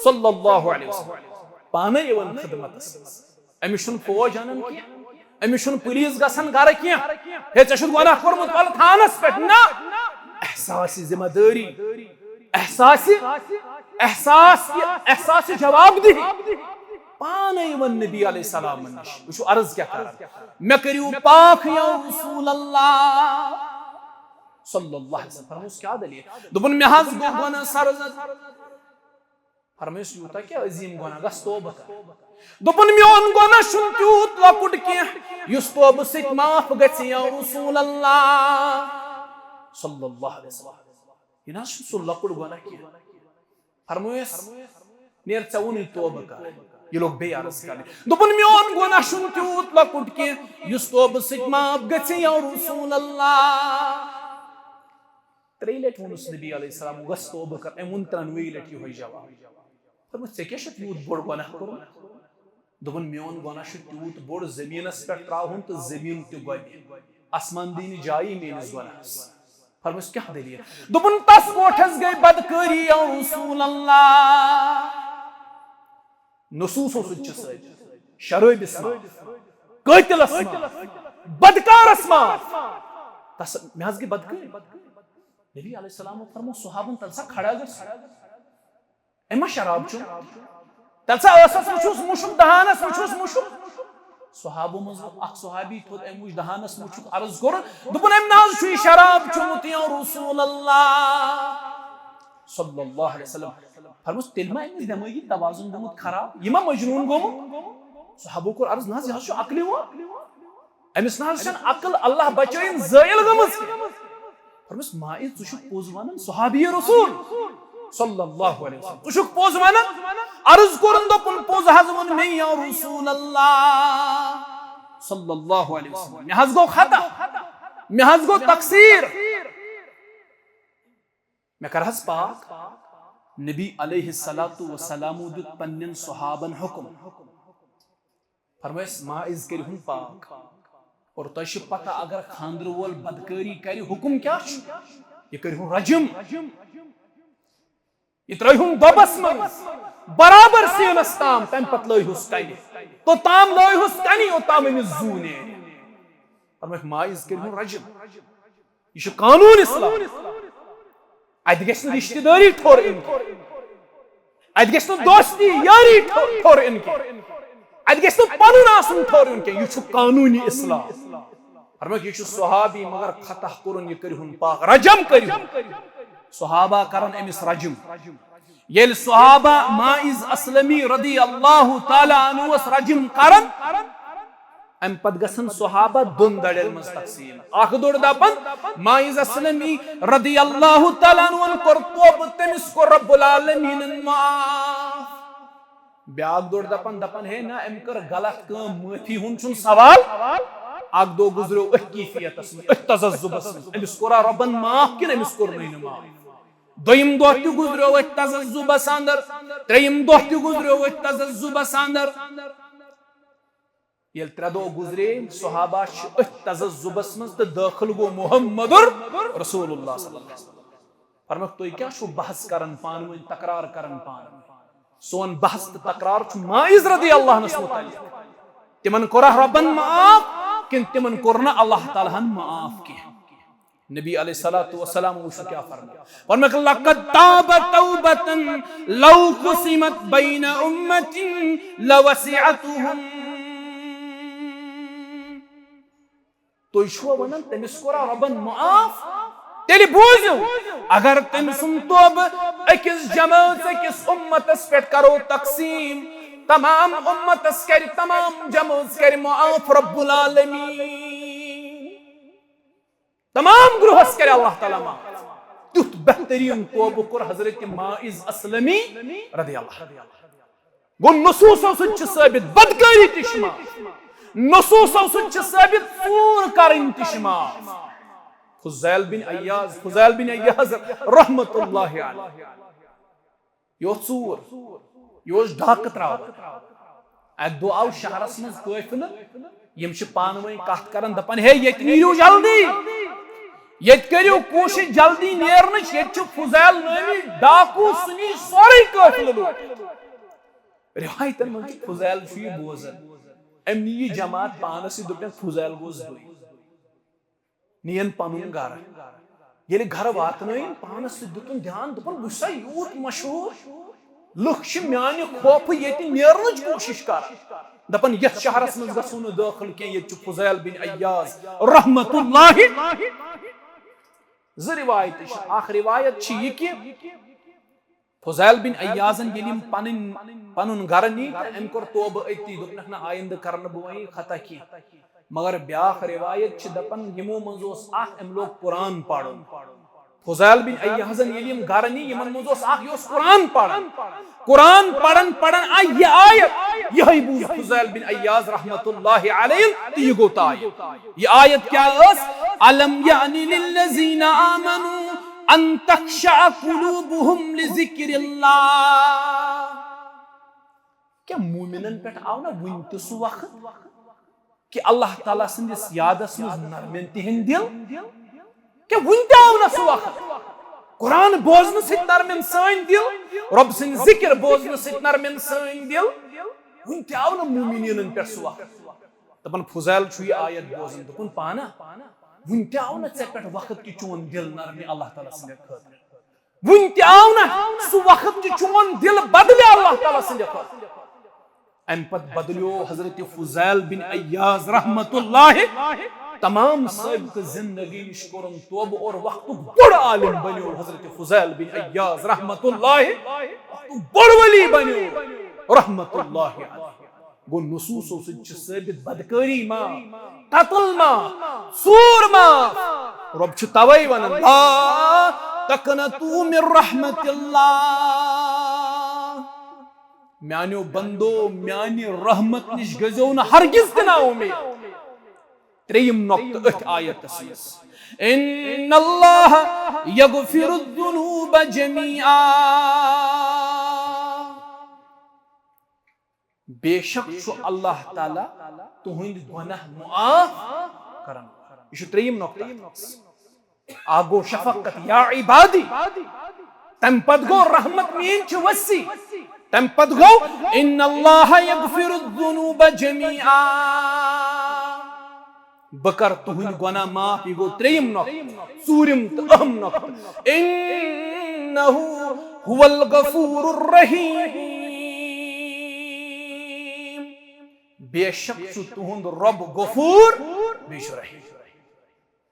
صلی اللہ علیہ وسلم، پانے یِوان خدمتس منٛز۔ أمِس چھُنہٕ فوج انان کینٛہہ، أمِس چھُنہٕ پولیس گژھان گرٕ کینٛہہ۔ ہے، ژےٚ چھُتھ گۄناہ کوٚرمُت، ولہٕ تھانس پٮ۪ٹھ۔ نہ، احساس ذمہ دٲری، احساس، احساس، احساس جواب دہی۔ پانے یِوان نبی علیہ السلام نِش، وٕچھِو عرض کیٛاہ کران، مےٚ کٔرِو پاک یا رسول اللہ صلی اللہ علیہ وسلم۔ فرموس، کیٛاہ دٔلیٖل؟ دوٚپُن، مےٚ حظ گوٚو گۄناہ سرزد۔ فرمٲیِس، یوٗتاہ کیٛاہ عظیٖم گۄناہ، گژھ توبہٕ کر۔ دوٚپُن، میون گۄناہ چھُنہٕ تیوٗت لۄکُٹ کینٛہہ یُس توبہٕ سۭتۍ معاف گژھِ یا رسول اللہ صلی اللہ علیہ وسلم۔ یہِ نہ حظ چھُنہٕ سُہ لۄکُٹ گۄناہ کینٛہہ۔ فرمٲیِس، نیر، ژےٚ ووٚنُے توبہٕ کر۔ یہِ لوٚگ بیٚیہِ عرض کرنہِ۔ دوٚپُن، میون گۄناہ چھُنہٕ تیوٗت لۄکُٹ کینٛہہ یُس توبہٕ سۭتۍ معاف گژھِ یا رسول اللہ۔ ترٛیٚیہِ لٹہِ ووٚنُس نبی علیہ السلام، گژھ توبہٕ کر۔ أمۍ ووٚن ترٛٮ۪نوَے لٹہِ یِہوٚے جواب۔ دوٚپمَس، ژےٚ کیٛاہ چھُتھ یوٗت بوٚڑ گۄناہ کوٚرمُت؟ دوٚپُن، میون گۄناہ چھُ تیوٗت بوٚڑ، زٔمیٖنَس پٮ۪ٹھ ترٛاوُن تہٕ زٔمیٖن تہِ گۄبہِ۔ آسمان دی نہٕ جایی میٲنِس گۄناہَس۔ فرمٲیِس، کیٛاہ دٔلیٖل؟ دوٚپُن، تَس ووٹھَس گٔے بدکٲری یا رسول اللہ۔ نصوصو سۭتۍ چھِ سۭتۍ، شرٲبِس معاف، قٲتِلَس معاف، بدکارَس معاف۔ تَس، مےٚ حظ گٔے بدکٲری۔ نبی علیہ السلام فرمو صحابن، تَلہٕ سا کھڑا گژھ۔ أمۍ ما شراب چوٚم؟ تیٚلہِ سا ٲسَس وٕچھُس مُشُک، دہانَس وٕچھُس مُشُک۔ صحابو منٛز ووٚتھ اکھ صحابی تھوٚد، أمۍ وٕچھ دہانَس مُشُک، عرض کوٚرُن، دوٚپُن، أمۍ نہ حظ چھُ یہِ شراب چوٚمُت یا رسول اللہ صلی اللہ علیہ وسلم۔ فرموس، تیٚلہِ ما أمِس دٮ۪مٲغی توازُن گوٚمُت خراب؟ یہِ ما مجنوٗن گوٚمُت؟ صحابو کوٚر عرض، نہ حظ، یہِ حظ چھُ عقلہِ وول۔ أمِس نہ حظ چھَنہٕ عقل، اللہ بچٲیِن، زٲیِل گٔمٕژ کینٛہہ۔ فرموس، ماعز، ژٕ چھُکھ پوٚز وَنان، صحابی رسول صلی اللہ علیہ وسلم، ژٕ چھُکھ پوٚز وَنان۔ عرض کوٚرُن، دوٚپُن، پوٚز حظ ووٚن مےٚ یا رسول اللہ صلی اللہ علیہ وسلم، مےٚ حظ گوٚو خطا، مےٚ حظ گوٚو تقصیر۔ مےٚ کر حظ پاک؟ نبی علیہ الصلوۃ والسلامو دیُت پننٮ۪ن صحابن حکم، فرمٲیس، ماعز کٔرِہُن پاک۔ اور تۄہہِ چھِ پتہ، اگر خاندرٕ وول بدکٲری کرِ، حکم کیٛاہ چھُ؟ یہِ کٔرِہُن رجم، یہِ ترٲیہُن دۄبس منٛز، برابر سیٖنس تام، تمہِ پتہٕ لٲیہُس کنہِ، توٚتام لٲیہُس کنہِ، یوٚتام أمِس زُو نیرِ۔ فرمٲیکھ، ماعز کٔرِہُن رجم۔ یہِ چھُ قانوٗن اسلام۔ اتہِ گژھِ نہٕ رشتہٕ دٲری ٹھوٚر یُن کینٛہہ۔ اتہِ گژھِ نہٕ دوستی یٲری ٹھوٚر، ٹھوٚر یُن کینٛہہ۔ اتہِ گژھِ نہٕ پنُن آسُن ٹھوٚر یُن کینٛہہ۔ یہِ چھُ قانوٗنی اسلام۔ فرمٲیکھ، یہِ چھُ صحابی، مگر خطا کوٚرُن، یہِ کٔرِہُن پاک، رجم کٔرِہُن۔ صحابہ کرن أمِس رجم۔ ییٚلہِ صحابہ ماعز اسلمی رضی اللہ تعالیٰ عنہ وس رجم کرن، امہِ پتہٕ گژھن صحابہ دۄن دڑٮ۪ن منٛز تقسیٖم۔ اکھ دوٚر دپان، ماعز اسلمی رضی اللہ تعالیٰ عنہ کوٚر توبہٕ، تٔمِس کوٚر رب العالمیٖنن معاف۔ بیاکھ دوٚر دپان، دپان، ہے نہ، أمۍ کٔر غلط کٲم، معٲفی ہُنٛد چھُنہٕ سوال۔ اکھ دۄہ گُزریو أتھۍ کیفیتس منٛز، أتھۍ تذبذبس منٛز، أمِس کوٚرا رۄبن معاف کِنہٕ أمِس کوٚرنٕے نہٕ معاف؟ دوٚیِم دۄہ تہِ گُزریو أتھۍ تذبذبس اندر، ترٛیٚیِم دۄہ تہِ گُزریو أتھۍ تذبذبس اندر۔ ییٚلہِ ترٛےٚ دۄہ گُزرے، صحابہ چھِ أتھۍ تذبذبس منٛز تہٕ دٲخل گوٚو محمد رسول اللہ صلی اللہ علیہ وسلم۔ فرمووُکھ، "تُہۍ کیٛاہ چھِو بحث کران پانہٕ ؤنۍ، تکرار کران پانہٕ ؤنۍ؟ سون بحث تہٕ تکرار چھُ ماعز رضی اللہ عنس متعلق۔ تِمن کوٚرا رۄبن معاف کِنہٕ تِمن کوٚر نہٕ اللہ تعالیٰ ہن معاف کینٛہہ؟" نبی علیہ الصلوۃ والسلام وٕچھو کیٛاہ فرموو۔ فرمووُکھ، "لقد تاب توبة لو قسمت بین امتی لوسعتهم۔" تُہۍ چھِوا وَنان تٔمِس کوٚرا رۄبن معاف؟ تیٚلہِ بوٗزِو، اگر تٔمۍ سُنٛد توبہٕ أکِس جمٲژ، أکِس اُمتس پٮ۪ٹھ کرو تقسیٖم، تمام اُمتس کرِ، تمام جمٲژ کرِ معاف رب العالمین۔ تمام گروہس کرِ اللہ تعالیٰ معاف۔ تیُتھ بہتریٖن توبہٕ کوٚر حضرت ماعز اسلمی رضی اللہ عنہ۔ گوٚو، نصوٗصو سۭتۍ چھِ ثٲبت بدکٲری تہِ چھِ معاف، نصوٗصو سۭتۍ چھِ ثٲبت ژوٗر کرٕنۍ تہِ چھِ معاف۔ فضیل بن عیاض، فضیل بن عیاض رحمت اللہ علیہ۔ یہِ اوس ژوٗر، یہِ اوس ڈاکہٕ ترٛاوان۔ اَکہِ دۄہ آو شہرس منٛز قٲفلہٕ، یِم چھِ پانہٕ ؤنۍ کتھ کران، دپان، "ہے، ییٚتہِ نیٖرِو جلدی، ییٚتہِ کٔرِو کوٗشِش جلدی نیرنٕچ، ییٚتہِ چھُ فضیل نٲمی ڈاکوٗ، سُہ نی سورُے قٲفلہٕ لوٗٹِتھ۔" رِوایتن منٛز چھُ فضیل چھُ یہِ بوزان، أمۍ نی یہِ جماعت پانس سۭتۍ، دوٚپُن، "فضیل گوٚو زٕے۔" نِیَن پنُن گرٕ۔ ییٚلہِ گرٕ واتنٲیِن، پانس سۭتۍ دیُتُن دھیان، دوٚپُن، "بہٕ چھُسا یوٗت مشہوٗر؟ لُکھ چھِ میانہِ خوفہٕ ییٚتہِ نیرنٕچ کوٗشِش کران، دپان، یتھ شہرس منٛز گژھو نہٕ دٲخل کینٛہہ، ییٚتہِ چھُ فضیل بن عیاض رحمت اللہ۔" زٕ روایتہٕ چھِ، اکھ روایت چھِ یہِ کہِ فضیل بن عیاضن ییٚلہِ یِم پنٕنۍ، پنُن گرٕ نی تہٕ أمۍ کوٚر توبہٕ أتی، دوٚپنکھ، "نہ، آیندٕ کرٕ نہٕ بہٕ وۄنۍ یہِ خطا کینٛہہ۔" مگر بیاکھ روایت چھِ دپان، یِمو منٛز اوس اکھ، أمۍ لوگ قرآن پرُن۔ فضیل بن عیاضن ییٚلہِ یِم گرٕ نی، یِمن منٛز اوس اکھ، یہِ اوس قرآن پران۔ قرآن پران پران آیہِ یہِ آیت، یِہوٚے بوٗز فضیل بن عیاض رحمت اللہ علیہ تہٕ یہِ گوٚو طایر۔ یہِ آیت کیٛاہ ٲس؟ "الم یعنی للذین آمنوا ان تخشع قلوبهم لذکر اللہ۔" کیٛاہ مومنن پٮ۪ٹھ آو نہ وُنہِ تہِ سُہ وقت کہِ اللہ تعالیٰ سٕنٛدِس یادس منٛز نرمن تِہنٛدۍ دِل؟ کیٛاہ وُنہِ تہِ آو نہ سُہ وقت؟ قرآن بوزنہٕ سۭتۍ نرمن سٲنۍ دِل، رۄب سٕنٛدۍ ذکر بوزنہٕ سۭتۍ نرمن سٲنۍ دِل۔ وُنہِ تہِ آو نہ مومنیٖنن پٮ۪ٹھ سُہ وقت۔ دپان، فضیل چھُ یہِ آیت بوزان، دوٚپُن، "پانہ، وُنہِ تہِ آو نہ ژےٚ پٮ۪ٹھ وقت کہِ چون دِل نرمہِ اللہ تعالیٰ سٕنٛدِ خٲطرٕ؟ وُنہِ تہِ آو نہ سُہ وقت کہِ چون دِل بدلہِ اللہ تعالیٰ سٕنٛدِ خٲطرٕ؟" امہِ پتہٕ بدلیو حضرت فضیل بن عیاض رحمت اللہ تمام سابقہٕ زندگی نِش کوٚرُن توبہٕ اور وقتُک بوٚڑ عالم بنیو حضرت فضیل بن عیاض رحمت اللہ، وقتُک بوٚڑ ولی بنیو رحمت اللہ علیہ۔ گوٚو، نصوٗصو سۭتۍ چھِ ثٲبت بدکٲری معاف، قتل معاف، ژوٗر معاف۔ رۄب چھُ توے ونان، "لا تقنطوا من رحمت اللہ۔" میانیو بندو، میانہِ رحمت نِش گٔژھِو نہٕ ہرگز تہِ نا اُمید۔ ترٛیٚیِم نۄقطہٕ أتھۍ آیتس منٛز، "ان اللہ یغفر الذنوب جمیعا۔" بے شک چھُ اللہ تعالیٰ تُہنٛدۍ گۄناہ معاف کرن۔ یہِ چھُ ترٛیٚیِم نۄقطہٕ۔ اکھ گوٚو شفقت، یا عبادی۔ تَمہِ پتہٕ گوٚو رحمت میٲنۍ چھِ وسیع۔ تَمہِ پتہٕ گوٚو، "ان اللہ یغفر الذنوب جمیعا۔" بہٕ کرٕ تُہنٛدۍ گۄناہ معاف۔ یہِ گوٚو ترٛیٚیِم نۄقطہٕ۔ ژوٗرِم تہٕ اہم نۄقطہٕ، "انہ هو الغفور الرحیم۔" بے شک چھُ تُہُنٛد رۄب غفور، بیٚیہِ چھُ رحیم۔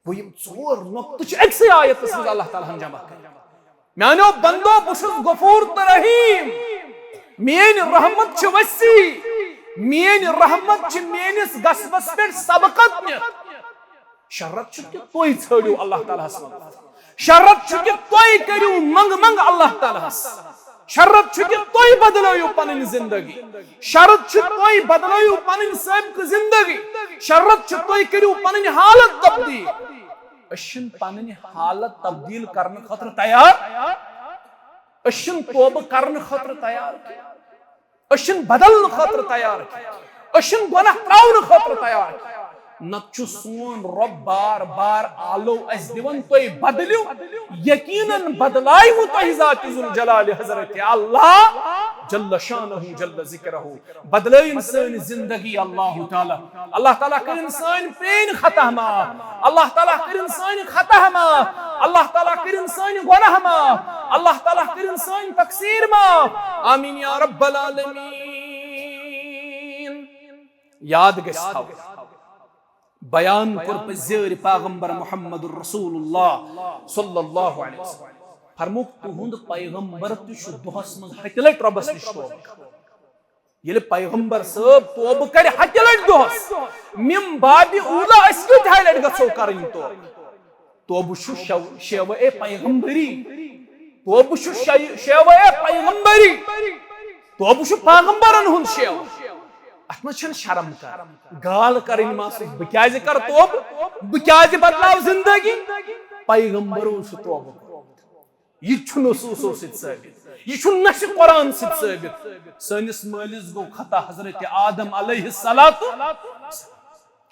گوٚو، یِم ژور نۄقطہٕ چھِ أکسٕے آیتس منٛز اللہ تعالیٰ ہن جمع کٔرِتھ۔ میانیو بندو، بہٕ چھُس غفور تہٕ رحیم۔ میٲنۍ رحمت چھِ وسیع۔ میٲنۍ رحمت چھِ میٲنِس غضبس پٮ۪ٹھ سبقت نِتھ۔ شرط چھُ کہِ تُہۍ ژھٲنٛڈِو اللہ تعالیٰ ہس منٛز۔ شرط چھُ کہِ تُہۍ کٔرِو منٛگہٕ منٛگہٕ اللہ تعالیٰ ہس۔ شرط چھُ کہِ تُہۍ بدلٲیِو پنٕنۍ زندگی۔ شرط چھُ تُہۍ بدلٲیِو پنٕنۍ سٲبقہٕ زندگی۔ شرط چھُ تُہۍ کٔرِو پنٕنۍ حالت تبدیل۔ أسۍ چھِنہٕ پنٕنۍ حالت تبدیل کرنہٕ خٲطرٕ تیار۔ أسۍ چھِنہٕ توبہٕ کرنہٕ خٲطرٕ تیار کینٛہہ۔ أسۍ چھِنہٕ بدلنہٕ خٲطرٕ تیار کینٛہہ۔ أسۍ چھِنہٕ گۄناہ ترٛاونہٕ خٲطرٕ تیار کینٛہہ۔ نتہٕ چھُ سون رۄب بار بار آلو اَسہِ دِوان، "تُہۍ بدلِو، یقیناً بدلاوٕ تۄہہِ ذات ذوالجلال حضرت اللہ جل شانہ جل ذکرہ۔" بدلٲیِن سٲنۍ زندگی اللہ تعالیٰ۔ اللہ تعالیٰ کٔرِن سٲنۍ پرٛٲنۍ خطا معاف۔ اللہ تعالیٰ کٔرِن سٲنۍ خطا معاف۔ اللہ تعالیٰ کٔرِن سٲنۍ گۄناہ معاف۔ اللہ تعالیٰ کٔرِن سٲنۍ تقصیر معاف۔ آمین یا رب العالمین۔ یاد گژھِ تھاوُن، بیان کوٚر پزیٲرۍ پیغمبر محمد رسول اللہ صلی اللہ علیہ وسلم۔ فرمووُکھ، تُہُنٛد پیغمبر تہِ چھُ دۄہس منٛز ہتہِ لٹہِ رۄبس نِش توبہٕ کران۔ ییٚلہِ پیغمبر صٲب توبہٕ کرِ ہتہِ لٹہِ دۄہس، من باب اولی أسۍ کۭتہاے لٹہِ گژھو کرٕنۍ توبہٕ؟ توبہٕ چھُ شو-، شیوہ اے پیغمبری۔ توبہٕ چھُ شے-، شیوہ اے پیغمبری۔ توبہٕ چھُ پیغمبرن ہُنٛد شیوہ۔ اتھ منٛز چھنہٕ شرم کرٕنۍ، گال کرٕنۍ ماسس، "بہٕ کیازِ کرٕ توبہٕ؟ بہٕ کیازِ بدلاو زندگی؟" پیغمبرو چھُ توبہٕ کوٚرمُت۔ یہِ چھُ نصوصو سۭتۍ ثٲبت، یہِ چھُ نصِ قرآن سۭتۍ ثٲبت۔ سٲنِس مٲلِس گوٚو خطا، حضرت آدم علیہ الصلوۃ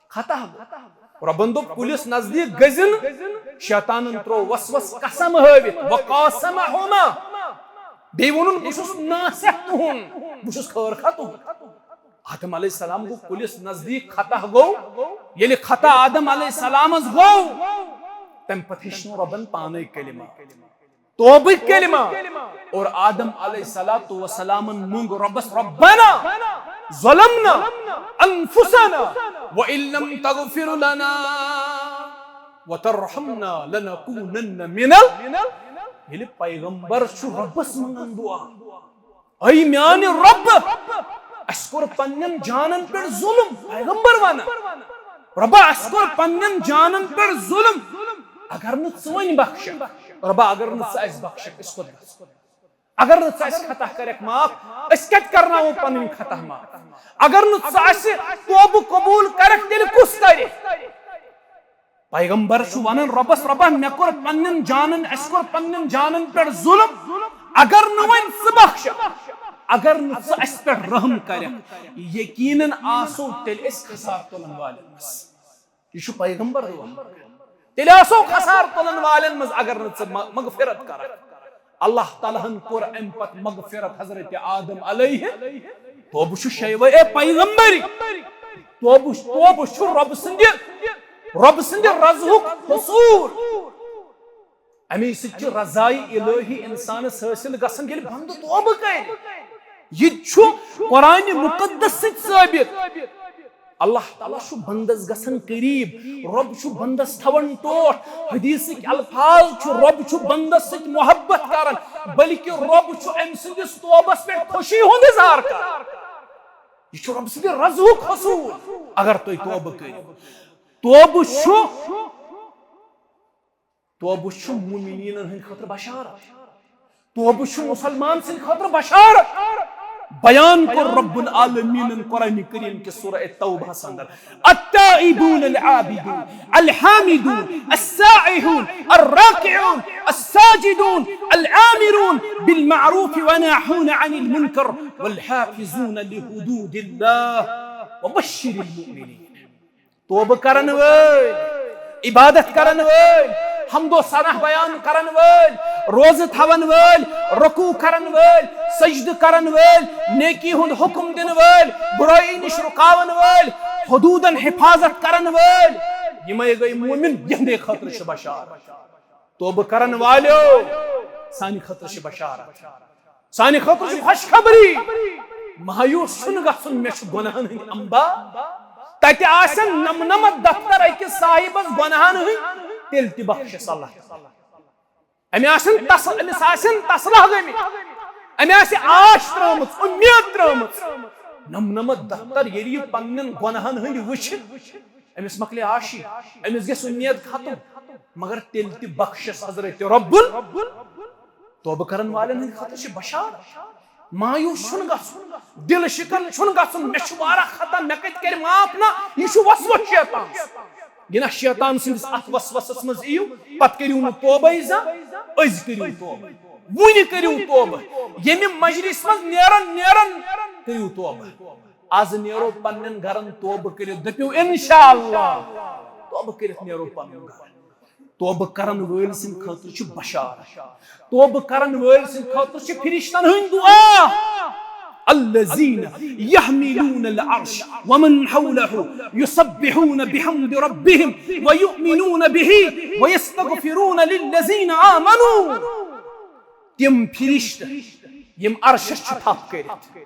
خطا گوٚو۔ رۄبن دوٚپ، "کُلِس نزدیٖک گٔژھۍ نہٕ۔" شیطانن ترٛوو وسوس قسم ہٲوِتھ، "وقاسمہما"، بیٚیہِ ووٚنُن، "بہٕ چھُس ناصح تُہُنٛد، بہٕ چھُس خٲر خواہ تُہُنٛد۔" آدم علیہ السلام گوٚو کُلِس نزدیٖک، خطا گوٚو۔ ییٚلہِ خطا آدم علیہ السلامس گوٚو، تمہِ پتہٕ ہیٚچھنو رۄبن پانے کلمہ، توبہٕ کلمہ۔ اور آدم علیہ الصلوۃ والسلامن مونگ رۄبس، "ربنا ظلمنا انفسنا وان لم تغفر لنا وترحمنا لنکونن من ال-" ییٚلہِ پیغمبر چھُ رۄبس منگان دعا، "اے میانہِ رۄب، اسہِ کوٚر پننٮ۪ن جانن پٮ۪ٹھ ظلم۔" پیغمبر ونان، "رۄبا، اسہِ کوٚر پننٮ۪ن جانن پٮ۪ٹھ ظلم۔ اگر نہٕ ژٕ وۄنۍ بخشکھ، رۄبا، اگر نہٕ ژٕ اسہِ بخشکھ، أسۍ کوٚت گژھو؟ اگر نہٕ ژٕ اسہِ خطا کرکھ معاف، أسۍ کتہِ کرناوو پنٕنۍ خطا معاف؟ اگر نہٕ ژٕ اسہِ توبہٕ قبول کرکھ، تیٚلہِ کُس کرِ؟" پیغمبر چھُ ونان رۄبس، "رۄبا، مےٚ کوٚر پننٮ۪ن جانن، اسہِ کوٚر پننٮ۪ن جانن پٮ۪ٹھ ظلم۔ اگر نہٕ وۄنۍ ژٕ بخشکھ، اگر نہٕ ژٕ اسہِ پٮ۪ٹھ رحم کرکھ، یقیناً آسو تیٚلہِ أسۍ خسار تُلن والٮ۪ن منٛز۔" یہِ چھُ پیغمبر دعا۔ "تیٚلہِ آسو خسار تُلن والٮ۪ن منٛز اگر نہٕ ژٕ م-، مغفرت کرکھ۔" اللہ تعالیٰ ہن کوٚر امہِ پتہٕ مغفرت حضرت آدم علیہ۔ توبہٕ چھُ شیوہ اے پیغمبری۔ توبہٕ، توبہٕ چھُ رۄبہٕ سٕنٛدِ، رۄبہٕ سٕنٛدِ رضہُک حصوٗل۔ اَمے سۭتۍ چھِ رضایہِ الہی انسانس حٲصِل گژھان، ییٚلہِ بندٕ توبہٕ کرِ۔ یہِ چھُ قرآنِ مقدس سۭتۍ ثٲبت۔ اللہ تعالیٰ چھُ بندس گژھان قریب، رۄب چھُ بندس تھاوان ٹوٹھ۔ حدیثٕکۍ الفاظ چھُ، رۄب چھُ بندس سۭتۍ محبت کران، بلکہِ رۄب چھُ أمۍ سٕنٛدِس توبس پٮ۪ٹھ خوشی ہُنٛد اظہار کران۔ یہِ چھُ رۄب سٕنٛدِ رضہُک حصوٗل۔ اگر تُہۍ توبہٕ کٔرِو، توبہٕ چھُ، توبہٕ چھُ مومنیٖنن ہٕنٛدِ خٲطرٕ بشارت۔ توبہٕ چھُ مُسلمان سٕنٛدِ خٲطرٕ بشارت۔ بیان کوٚر رب العالمیٖنن قرآنِ کریم کِس سورہ توبہس اندر، "التائبون العابدون الحامدون السائحون الراکعون الساجدون الآمرون بالمعروف والناهون عن المنکر والحافظون لحدود اللہ وبشر المؤمنین۔" توبہٕ کرن وٲلۍ، عبادت کرن وٲلۍ، حمد و ثنا بیان کرن وٲلۍ، روزٕ تھاون وٲلۍ، رکوع کرن وٲلۍ، سجدٕ کرن وٲلۍ، نیکی ہُنٛد حکم دِنہٕ وٲلۍ، بُرٲیی نِش رُکاون وٲلۍ، حدوٗدن حفاظت کرن وٲلۍ، یِمے گٔے مومن، یِہنٛدے خٲطرٕ چھِ بشارت۔ توبہٕ کرن والیو، سانہِ خٲطرٕ چھِ بشارت۔ سانہِ خٲطرٕ چھِ خوشخبری۔ مایوس چھُنہٕ گژھُن، مےٚ چھُ گۄناہن ہٕنٛدۍ انبار۔ تتہِ آسن نمنمتھ دفتر أکِس صاحبس گۄناہن ہٕنٛدۍ، تیٚلہِ تہِ بخشس اللہ تعالیٰ۔ أمۍ آسن تس-، أمِس آسن تسلہ گٔمٕتۍ، أمۍ آسہِ آش ترٲومٕژ، اُمید ترٲومٕژ۔ نمنمتھ دفتر ییٚلہِ یہِ پننٮ۪ن گۄناہن ہٕنٛدۍ وٕچھِ، أمِس مۄکلے آشی، أمِس گژھِ اُمید ختم، مگر تیٚلہِ تہِ بخشس حضرت رب ال-، توبہٕ کرن والٮ۪ن ہٕنٛدِ خٲطرٕ چھِ بشارت۔ مایوس چھُنہٕ گژھُن، دل شکن چھُنہٕ گژھُن، مےٚ چھُ واریاہ خطا، مےٚ کتہِ کرِ معاف؟ نہ، یہِ چھُ وسوسہٕ شیطان۔ یہِ نہ شیطان سٕنٛدِس اتھ وسوسس منٛز یِیِو، پتہٕ کٔرِو نہٕ توبے زانٛہہ، أزۍ کٔرِو توبہٕ۔ وُنہِ کٔرِو توبہٕ۔ ییٚمہِ مجلس منٛز نیران نیران کٔرِو توبہٕ۔ از نیرو پننٮ۪ن گرن توبہٕ کٔرِتھ، دٔپِو انشاءاللہ۔ توبہٕ کٔرِتھ نیرو پنُن گرٕ۔ توبہٕ کرن وٲلۍ سٕنٛدِ خٲطرٕ چھُ بشارت۔ توبہٕ کرن وٲلۍ سٕنٛدِ خٲطرٕ چھِ فرشتن ہٕنٛدۍ دعا۔ الذين يحملون العرش ومن حوله يسبحون بحمد ربهم ويؤمنون به ويستغفرون للذين آمنوا۔ تِم فرشتہٕ یِم عرشس چھِ تھپھ کٔرِتھ،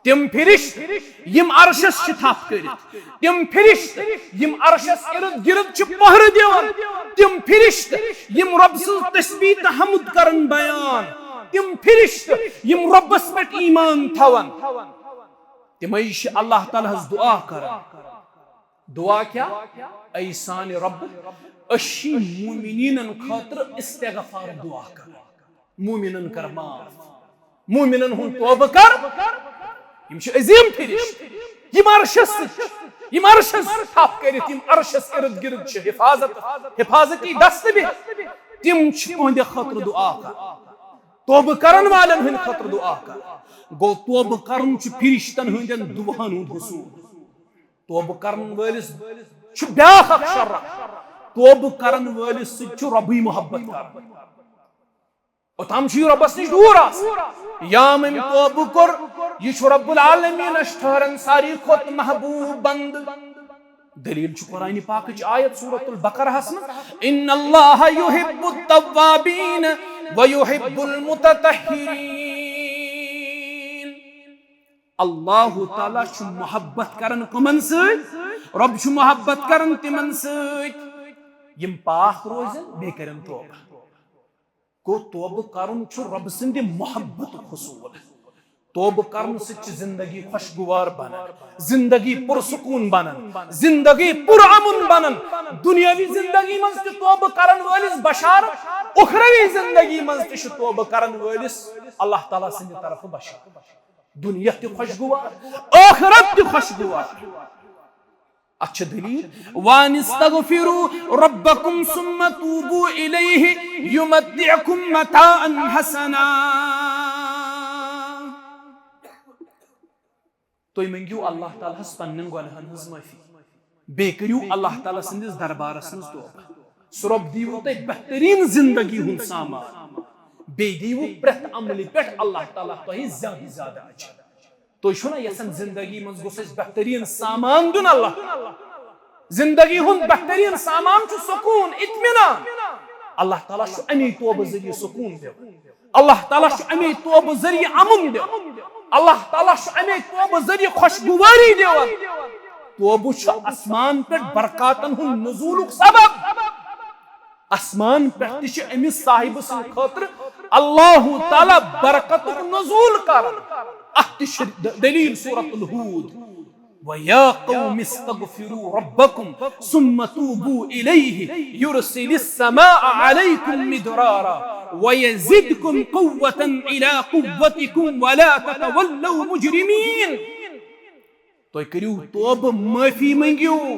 تِم فرشتہٕ یِم عرشس چھِ تھپھ کٔرِتھ، تِم فرشتہٕ یِم عرشس ارد گرد چھِ پہرٕ دِوان، تِم فرشتہٕ یِم رۄب سٕنٛز تسبیح تہٕ حمد کرن بیان، تِم فرشتہٕ یِم رۄبس پٮ۪ٹھ ایمان تھاون، تِمے چھِ اللہ تعالیٰ ہس دعا کران۔ دعا کیٛاہ؟ اے سانہِ رۄب، أسۍ چھِ مومنیٖنن خٲطرٕ استغفار دعا کران، مومنن کر معاف، مومنن ہُنٛد توبہٕ کر۔ یِم چھِ عظیٖم فرشتہٕ، یِم عرشس سۭتۍ چھِ، یِم عرشس تھپھ کٔرِتھ، یِم عرشس ارد گرد چھِ حفاظت، حفاظتی دستہٕ بِہِتھ، تِم چھِ تُہنٛدِ خٲطرٕ دعا کران، توبہٕ کرن والٮ۪ن ہٕنٛدِ خٲطرٕ دعا کران۔ گوٚو، توبہٕ کرُن چھُ فرشتن ہٕنٛدٮ۪ن دُعاہن ہُنٛد حصوٗل۔ توبہٕ کرن وٲلِس چھُ بیٛاکھ اکھ شرف، توبہٕ کرن وٲلِس سۭتۍ چھُ رۄبٕے محبت کران۔ اوٚتام چھُ یہِ رۄبس نِش دوٗر آسان۔ یام أمۍ توبہٕ کوٚر، یہِ چھُ رب العالمینس ٹھہرن ساروی کھۄتہٕ محبوب بندٕ۔ دلیل چھُ قرآن پاکٕچ آیت سورۃ البقرہس منٛز، ان اللہ یحب التوابین ویحب المتطہرین۔ اللہ تعالیٰ چھُ محبت کران کٕمن سۭتۍ؟ رۄب چھُ محبت کران تِمن سۭتۍ یِم پاک روزن بیٚیہِ کرن توبہٕ۔ گوٚو، توبہٕ کرُن چھُ رۄب سٕنٛدِ محبتُک حصوٗل۔ توبہٕ کرنہٕ سۭتۍ چھِ زندگی خوشگوار بنان، زندگی پرسکوٗن بنان، زندگی پرامن بنان۔ دنیاوی زندگی منٛز تہِ توبہٕ کرن وٲلِس بشارت، اُخروی زندگی منٛز تہِ چھُ توبہٕ کرن وٲلِس اللہ تعالیٰ سٕنٛدِ طرفہٕ بشارت۔ دنیا تہِ خوشگوار، ٲخرت تہِ خوشگوار۔ اتھ چھِ دلیل، وان استغفروا ربکم ثم توبوا الیہ یمتعکم متاعا حسنا۔ تُہۍ مٔنگِو اللہ تعالیٰ ہس پننٮ۪ن گۄناہن ہٕنٛز معٲفی، بیٚیہِ کٔرِو اللہ تعالیٰ سٕنٛدِس دربارس منٛز توبہٕ۔ سُہ رۄب دیٖوٕ تۄہہِ بہتریٖن زندگی ہُنٛد سامان، بیٚیہِ دیٖوٕ پرٛٮ۪تھ عملہِ پٮ۪ٹھ اللہ تعالیٰ تۄہہِ زیادٕ زیادٕ اجر۔ تُہۍ چھِو نا یژھان زندگی منٛز گوٚژھ اَسہِ بہتریٖن سامان دیُن اللہ تعالیٰ؟ زندگی ہُنٛد بہتریٖن سامان چھُ سکوٗن، اطمینان۔ اللہ تعالیٰ چھُ اَمی توبہٕ ذٔریعہٕ سکوٗن دِوان۔ اللہ تعالیٰ چھُ اَمے توبہٕ ذٔریعہٕ امُن دِوان۔ اللہ تعالیٰ چھُ اَمے توبہٕ ذٔریعہٕ خوشگوٲری دِوان۔ توبہٕ چھُ آسمان پٮ۪ٹھ برکاتن ہُنٛد نزولُک سبب۔ آسمان پٮ۪ٹھ تہِ چھُ أمِس صاحبہٕ سٕنٛدِ خٲطرٕ اللہ تعالیٰ برکتُک نزول کران۔ اتھ تہِ چھِ د-، دلیل سورۃ الہود۔ وَيَا قَوْمِ اسْتَغْفِرُوا رَبَّكُمْ ثُمَّ تُوبُوا إِلَيْهِ يُرْسِلِ السَّمَاءَ عَلَيْكُمْ مِدْرَارًا وَيَزِدْكُمْ قُوَّةً إِلَى قُوَّتِكُمْ وَلَا تَتَوَلَّوْا مُجْرِمِينَ۔ تُہۍ کٔرِو توبہٕ، معٲفی مٔنگِو۔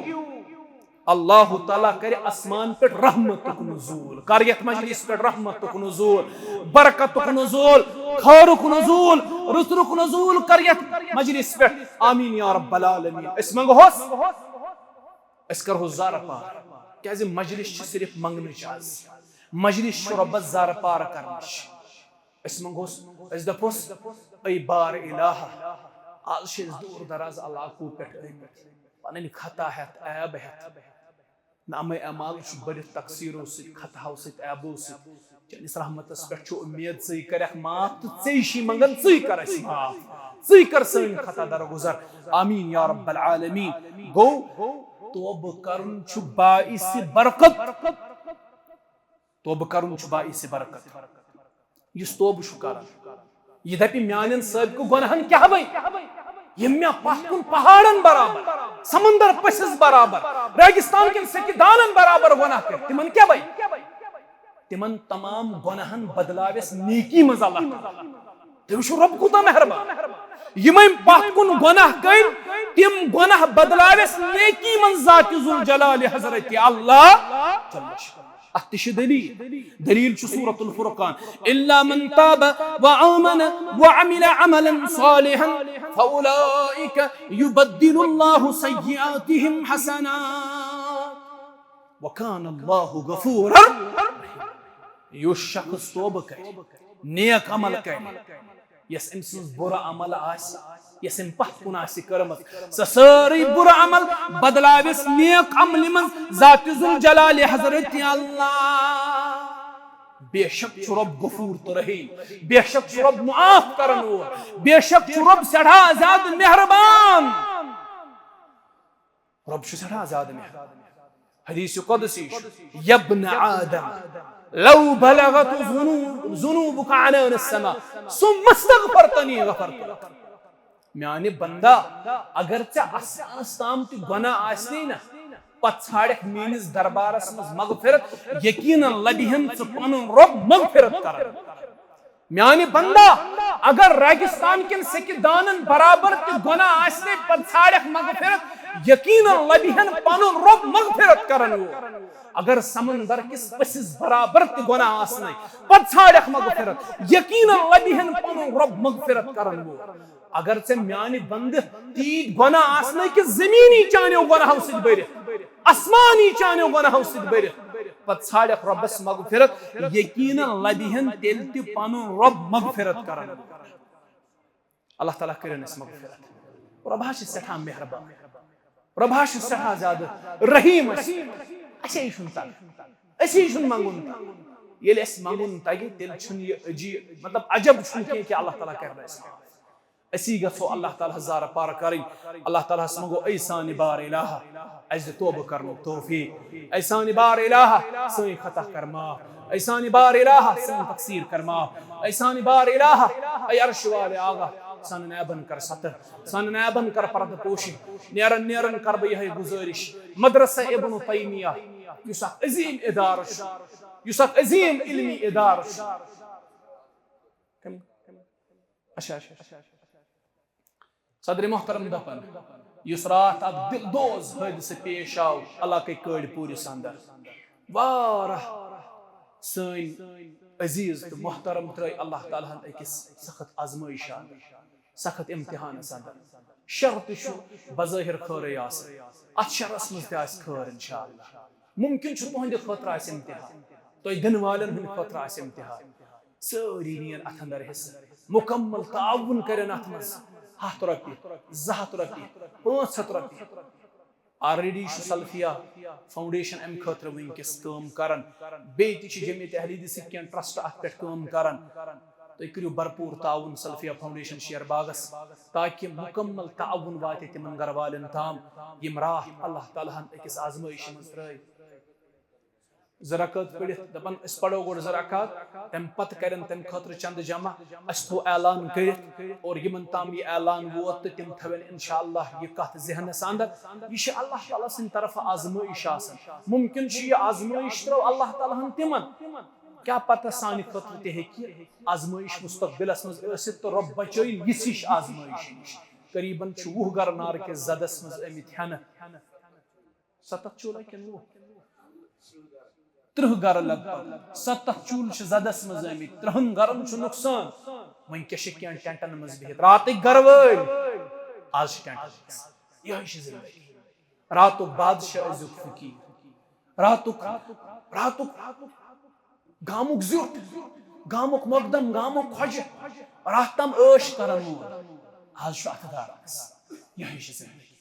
اللہ تعالیٰ کرِ آسمان پٮ۪ٹھ رحمتُک نزول، کر یتھ مجلس پٮ۪ٹھ رحمتُک نزول، برکتُک نزول، خٲرُک نزول، رٕژرُک نزول کر یتھ مجلس پٮ۪ٹھ۔ آمین یا رب العالمین۔ أسۍ منگہوس، أسۍ کرہوس زارٕ پار، کیازِ مجلس چھِ صرف منگنٕچ آز، مجلس چھِ رۄبس زارٕ پار کرنٕچ۔ أسۍ منگہوس، أسۍ دپہوس، اے بار الہ، آز چھِ أسۍ دوٗر دراز علاقو پٮ۪ٹھ آمٕتۍ، پنٕنۍ خطا ہٮ۪تھ، عیب ہٮ۪تھ۔ نہ امے اعمال چھُ بٔرِتھ تقصیٖرو سۭتۍ، خطاہو سۭتۍ، عیبو سۭتۍ۔ چٲنِس رحمتس پٮ۪ٹھ چھُ اُمید، ژٕے کرکھ معاف تہٕ ژےٚ چھِ منگان، ژٕے کر اَسہِ معاف، ژٕے کر سٲنۍ خطا درگزر۔ آمین یا رب العالمین۔ گوٚو، توبہٕ کرُن چھُ باعث برکت۔ توبہٕ کرُن چھُ باعث برکت۔ یُس توبہٕ چھُ کران، یہِ دپہِ، میانٮ۪ن سٲبقہٕ گۄناہن کیاہ بے، یِم مےٚ پتھ کُن پہاڑن برابر، سمندر پٔسِس برابر، ریگستان کٮ۪ن سیٚکہِ دانن برابر گۄناہ کٔرۍ، تِمن کیاہ بے؟ تِمن تمام گۄناہن بدلاوٮ۪س نیکی منٛز اللہ تعالیٰ۔ تُہۍ وٕچھِو، رۄب کوٗتاہ مہربان۔ یِم أمۍ پتھ کُن گۄناہ کٔرۍ، تِم گۄناہ بدلاوٮ۪س نیکی منٛز ذات ذوالجلال حضرت اللہ جل شانہ۔ اتھ تہِ چھِ دلیل۔ دلیل چھُ سورۃ الفرقان، الا من تاب وآمن وعمل عملا صالحا فاولئک یبدل اللہ سیئاتہم حسنات وکان اللہ غفورا۔ یُس شخص توبہٕ کرِ، نیک عمل کرِ، یۄس أمۍ سٕنٛز بُرٕ عمل آسہِ، یۄس أمۍ پتھ کُن آسہِ کٔرمٕژ، سۄ سٲرٕے بُرٕ عمل بدلاوٮ۪س نیک عملہِ منٛز ذات ذوالجلال حضرت اللہ۔ بے شک چھُ رب غفور تہٕ رحیم، بے شک چھُ رب معاف کرن وول، بے شک چھُ رب سٮ۪ٹھاہ زیادٕ مہربان۔ رب چھُ سٮ۪ٹھاہ زیادٕ مہربان۔ حدیث قدسی چھُ، "یبن آدم لو بلغت ذنوب-، ذنوبک عنان السماء ثم استغفرتنی غفرت لک۔" میانہِ بندا، اگر ژےٚ آسمانس تام تہِ گۄناہ آسنے نا، پتہٕ ژھانڈکھ میٲنِس دربارس منٛز مغفرت، یقیناً لبہِ ہن ژٕ پنُن رب مغفرت کرن۔ میانہِ بندا، اگر ریگستان کٮ۪ن سیٚکہِ دانن برابر تہِ گۄناہ آسنے، پتہٕ ژھانڈکھ مغفرت، یقیناً لبہِ ہن پنُن رب مغفرت کرن وول۔ اگر سمندر کِس پٔسِس برابر تہِ گۄناہ آسنے، پتہٕ ژھانڈکھ مغفرت، یقیناً لبہِ ہن پنُن رب مغفرت کرن وول۔ اگر ژےٚ میانہِ بندٕ تیٖتۍ گۄناہ آسنے کہِ زٔمیٖنی چانیو گۄناہو سۭتۍ بٔرِتھ، آسمانی چانیو گۄناہو سۭتۍ بٔرِتھ، پتہٕ ژھانڈکھ رۄبس مغفرت، یقیناً لبہِ ہن تیٚلہِ تہِ پنُن رۄب مغفرت کرن۔ اللہ تعالیٰ کٔرِن اسہِ مغفرت۔ رۄب حظ چھِ سٮ۪ٹھاہ مہربان، رۄب حظ چھُ سٮ۪ٹھاہ زیادٕ رحیٖم اسہِ۔ اسے چھُنہٕ تگان، اسے چھُنہٕ منٛگُن تگان۔ ییٚلہِ اسہِ منٛگُن تگہِ، تیٚلہِ چھُنہٕ یہِ عجیٖب، مطلب، عجب چھُنہٕ کینٛہہ کہِ اللہ تعالیٰ کرِ نہٕ اسہِ معاف۔ أسی گژھو اللہ تعالیٰ ہس زارٕ پارٕ کرٕنۍ۔ اللہ تعالیٰ ہس منٛگو، اے سانہِ بار الہ، اسہِ دِ توبہٕ کرنُک توفیق۔ اے سانہِ بار الہ، سٲنۍ خطا کر معاف۔ اے سانہِ بار الہ، سٲنۍ تقصیر کر معاف۔ اے سانہِ بار الہ، اے عرش والے آغا، سانٮ۪ن عیبن کر ستر، سانٮ۪ن عیبن کر پردٕ پوشی۔ نیرن نیرن کر بہٕ یِہے گزٲرش، مدرسہ ابن تیمیہ، یُس اکھ عظیٖم ادارٕ چھُ، یُس اکھ عظیٖم علمی ادارٕ چھُ۔ اچھا، اچھا، اچھا۔ صدر محترم دپان، یُس راتھ اکھ دل دوز حٲدثہٕ پیش آو علاقے کٲڑۍ پوٗرِس اندر، واریاہ سٲنۍ عزیز تہٕ محترم ترٲے اللہ تعالیٰ ہن أکِس سخت آزمٲیشہِ اندر، سخت امتحانس اندر۔ شر تہِ چھُ بظٲہر خٲرٕے آسان، اتھ شرس منٛز تہِ آسہِ خٲر انشاءاللہ۔ ممکن چھُ تُہنٛدِ خٲطرٕ آسہِ امتحان، تۄہہِ دِنہٕ والٮ۪ن ہٕنٛدِ خٲطرٕ آسہِ امتحان۔ سٲری نِیَن اتھ اندر حصہٕ، مکمل تعاون کرن اتھ منٛز۔ ہتھ رۄپیہِ، زٕ ہتھ رۄپیہِ، پانٛژھ ہتھ رۄپیہِ۔ Already چھُ سلفیہ فاؤنڈیشن امہِ خٲطرٕ وٕنکیٚس کٲم کران، بیٚیہِ تہِ چھِ جمعیت اہل حدیثٕکۍ کینٛہہ ٹرسٹ اتھ پٮ۪ٹھ کٲم کران۔ تُہۍ کٔرِو بھرپوٗر تعاوُن سلفیہ فاؤنڈیشن شیر باغس، تاکہِ مکمل تعاوُن واتہِ تِمن گرٕ والٮ۪ن تام، یِم راتھ اللہ تعالیٰ ہن أکِس آزمٲیشہِ منٛز ترٲے۔ زٕ رکعت پٔرِتھ دپان، أسۍ پرو گۄڈٕ زٕ رکعت، تمہِ پتہٕ کرن تمہِ خٲطرٕ چندٕ جمع۔ اسہِ تھوو اعلان کٔرِتھ، اور یِمن تام یہِ اعلان ووت تہٕ تِم تھاون انشاءاللہ یہِ کتھ ذہنس اندر، یہِ چھِ اللہ تعالیٰ سٕنٛدِ طرفہٕ آزمٲیش آسان۔ ممکن چھُ یہِ آزمٲیش ترٲو اللہ تعالیٰ ہن تِمن، کیٛاہ پتہ سانہِ خٲطرٕ تہِ ہیٚکہِ آزمٲیش مستقبلس منٛز ٲسِتھ، تہٕ رۄب بچٲیِن یِژھ ہِش آزمٲیش نِش۔ قریباً چھُ وُہ گرٕ نارٕ کِس زدس منٛز آمٕتۍ ہٮ۪نہٕ۔ ستتھ چوٗلہ کِنہٕ وُہ؟ ترٕٛہ گرٕ لگ بگ۔ ستتھ چوٗلہٕ چھِ زدس منٛز آمٕتۍ، ترٕٛہن گرن چھُ نۄقصان۔ وۄنۍ کیٛاہ چھِ کینٛہہ ٹینٹن منٛز بِہِتھ؟ راتٕکۍ گرٕ وٲلۍ آز چھِ ٹینٹن منٛز۔ یِہوٚے چھِ زندگی۔ راتُک بادشاہ، أزیُک فقیٖر۔ راتُک، راتُک گامُک زیُٹھ، گامُک مقدم، گامُک خۄجہِ، راتھ تام عٲش کرن وول، آز چھُ اتھٕ دارس۔ یِہوٚے چھِ زندگی۔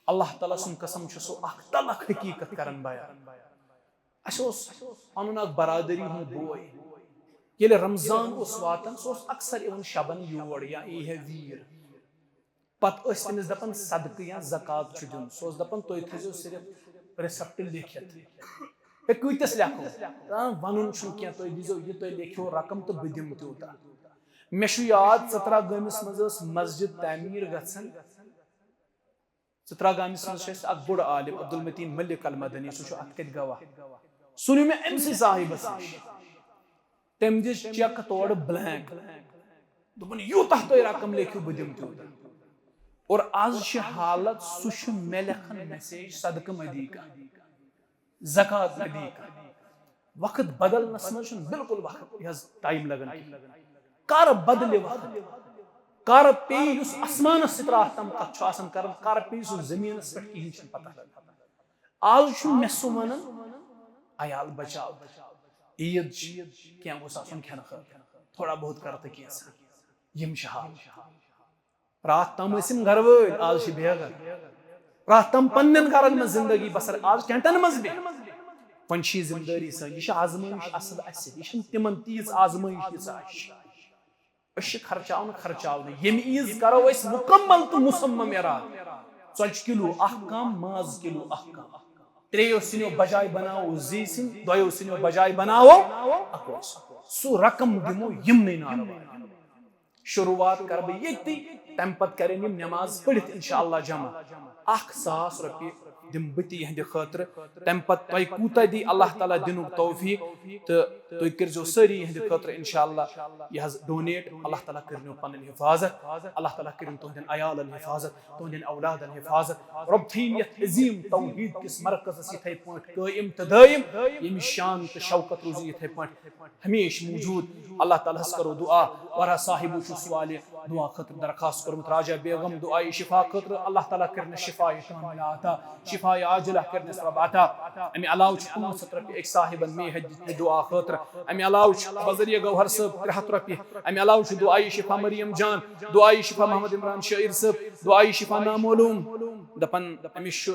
اللہ تعالیٰ سُنٛد قسم چھُ سُہ اکھ تلخ حقیٖقت کران بیان۔ اَسہِ اوس پنُن اکھ برادری ہُنٛد بوے، ییٚلہِ رمضان اوس واتان، سُہ اوس اکثر یِوان شبن یور یا یی ہے ویٖر۔ پتہٕ ٲسۍ تٔمِس دپان، صدقہٕ یا زکوٰۃ چھُ دیُن۔ سُہ اوس دپان، تُہۍ تھٲیزیو صرف ریسپٹ لیکھِتھ۔ ہے، کۭتِس لیکھو؟ آ، ونُن چھُنہٕ کینٛہہ، تُہۍ دیٖزیو یہِ تُہۍ لیکھِو رقم تہٕ بہٕ دِمہٕ تیوٗتاہ۔ مےٚ چھُ یاد، ژٕترا گٲمِس منٛز ٲس مسجد تعمیٖر گژھان۔ ژٕترا گامِس منٛز چھُ اَسہِ اکھ بوٚڑ عالم عبدالمتین ملک المدنی، سُہ چھُ اَتھ کَتہِ گواہ۔ سُہ نیوٗ مےٚ أمۍ سٕے صاحبَس نِش۔ تٔمۍ دِژ چیک تورٕ بلینک۔ دوٚپُن، "یوٗتاہ تُہۍ رقم لیکھِو، بہٕ دِمہٕ تیوٗتاہ۔" اور آز چھِ حالت، سُہ چھُ مےٚ لیکھان میسیج، "صدقہٕ مہ دی کانٛہہ، زکوٰۃ مہ دی کانٛہہ۔" وقت بدلنس منٛز چھُنہٕ بالکل وقت، یہِ حظ، ٹایم لگان کِہیٖنۍ۔ کر بدلہِ وقت؟ کر پیٚیہِ یُس آسمانس سۭتۍ راتھ تام کتھ چھُ آسان کران، کر پیٚیہِ سُہ زٔمیٖنس پٮ۪ٹھ، کِہیٖنۍ چھُنہٕ پتہ لگان۔ آز چھُ مےٚ سُہ ونان، عیال بچاو، عیٖد چھِ، کینٛہہ گوٚژھ آسُن کھٮ۪نہٕ خٲطرٕ، تھوڑا بہت کر تہٕ کینٛژھا، یِم چھِ حال۔ راتھ تام ٲسۍ یِم گرٕ وٲلۍ، آز چھِ بے گرٕ۔ راتھ تام پننٮ۪ن گرن منٛز زندگی بسر، آز ٹینٹن منٛز بیٚہہ۔ وۄنۍ چھِ یہِ ذمہٕ دٲری سٲنۍ، یہِ چھِ آزمٲیش اصل اسہِ سۭتۍ، یہِ چھِنہٕ تِمن تیٖژ آزمٲیش ییٖژ اسہِ چھِ۔ أسۍ چھِ خرچاوان، خرچاوان۔ ییٚمہِ عیٖز کرو أسۍ مُکمل تہٕ مُصمم ارادٕ۔ ژۄچہِ کِلوٗ اکھ کم، ماز کِلوٗ اکھ کم۔ ترٛیٚیو سِنیو بجاے بناوو زی سِنۍ، دۄیو سِنیو بجاے بناوو اکوے سیُن۔ سُہ رقم دِمو یِمنٕے نارٕ والٮ۪ن۔ شروٗعات کرٕ بہٕ ییٚتی، تَمہِ پتہٕ کرن یِم نماز پٔرِتھ انشاءاللہ جمع۔ اکھ ساس رۄپیہِ دِمہٕ بہٕ تہِ یِہنٛدِ خٲطرٕ۔ تَمہِ پتہٕ تۄہہِ کوٗتاہ دی اللہ تعالیٰ دِنُک توفیٖق، تہٕ تُہۍ کٔرۍزیو سٲری یِہنٛدِ خٲطرٕ انشاءاللہ یہِ حظ ڈونیٹ۔ اللہ تعالیٰ کٔرِنو پنٕنۍ حفاظت، اللہ تعالیٰ کٔرِن تُہنٛدٮ۪ن عیالن حفاظت، تُہنٛدٮ۪ن اولادن حفاظت۔ رۄب تھٲیِن یتھ عظیٖم توحیٖد کِس مرکزس یِتھے پٲٹھۍ قٲیِم تہٕ دٲیِم، ییٚمِچ شان تہٕ شوکت روزِ یِتھے پٲٹھۍ ہمیشہِ موٗجوٗد۔ اللہ تعالیٰ ہس کرو دُعا۔ ورا صاحبو چھُ سُہ والہِ دُعا خٲطرٕ درخواست کوٚرمُت، راجہ بیگم دُعایہِ شفا خٲطرٕ، اللہ تعالیٰ کٔرنَس شفایہِ کاملہ عطا، شفایہِ عاجلہ کٔرنَس رۄب عطا۔ اَمہِ علاوٕ چھُ پانٛژھ ہَتھ رۄپیہِ أکۍ صاحبن مے ہیٚتۍ دِتمٕتۍ دُعا خٲطرٕ۔ اَمہِ علاوٕ چھُ بزریہ گوہر صٲب ترٛےٚ ہَتھ رۄپیہِ۔ اَمہِ علاوٕ چھُ دُعایہِ شفا مریم جان، دُعایہِ شفا محمد عمران شٲعر صٲب، دُعایہِ شفا نامعلوم۔ دَپان أمِس چھُ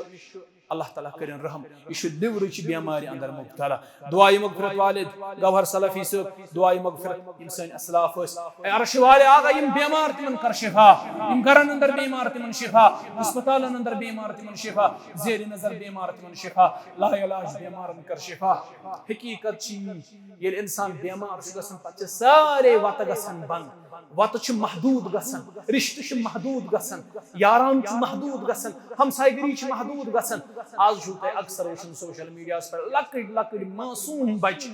اللہ تعالیٰ کٔرِن رحم، یہِ چھُ لِورٕچ بٮ۪مارِ اندر مبتلا۔ دُعایہِ مغفرت والد گوہر سلفی صٲب، دُعایہِ مغفرت یِم سٲنۍ اسلاف ٲسۍ۔ اے عرش والے آقا، یِم بٮ۪مار تِمن کر شفا، یِم گرن اندر بٮ۪مار تِمن شفا، ہسپتالن اندر بٮ۪مار تِمن شفا، زیر نظر بٮ۪مار تِمن شفا، لا علاج بٮ۪مارن کر شفا۔ حقیقت چھِ یی، ییٚلہِ انسان بٮ۪مار چھُ گژھان، پتہٕ چھِ سارے وتہٕ گژھان بنٛد۔ وتہٕ چھِ محدوٗد گژھان، رشتہٕ چھِ محدوٗد گژھان، یاران چھُ محدوٗد گژھان، ہمسایہِ گٔری چھِ محدوٗد گژھان۔ آز چھُو تۄہہِ اکثر وٕچھُن سوشل میڈیاہَس پٮ۪ٹھ لۄکٕٹۍ لۄکٕٹۍ معصوٗم بچہِ،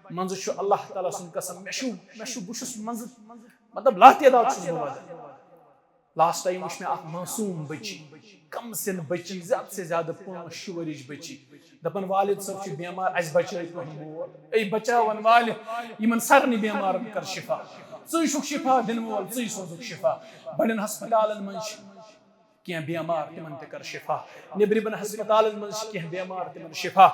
منٛزٕ چھُ اللہ تعالیٰ سُنٛد قسم، مےٚ چھُ، مےٚ چھُ، بہٕ چھُس منٛزٕ، مطلب، لاتعداد چھُس بہٕ وَدان۔ لاسٹ ٹایم وٕچھ مےٚ اکھ معصوٗم بچی، کم سن بچی، زیادٕ سے زیادٕ پانٛژھ شےٚ ؤرِش بچی۔ دپان والد صٲب چھُ بٮ۪مار، اسہِ بچٲے تُہُنٛد مول۔ اے بچاون والہِ، یِمن سارنٕے بٮ۪مارن کر شفا۔ ژٕے چھُکھ شفا دِنہٕ وول، ژٕے سوزُکھ شفا۔ بڑٮ۪ن ہسپتالن منٛز چھِ کینٛہہ بٮ۪مار، تِمن تہِ کر شفا۔ نیٚبرِمٮ۪ن ہسپتالن منٛز چھِ کینٛہہ بٮ۪مار، تِمن شفا۔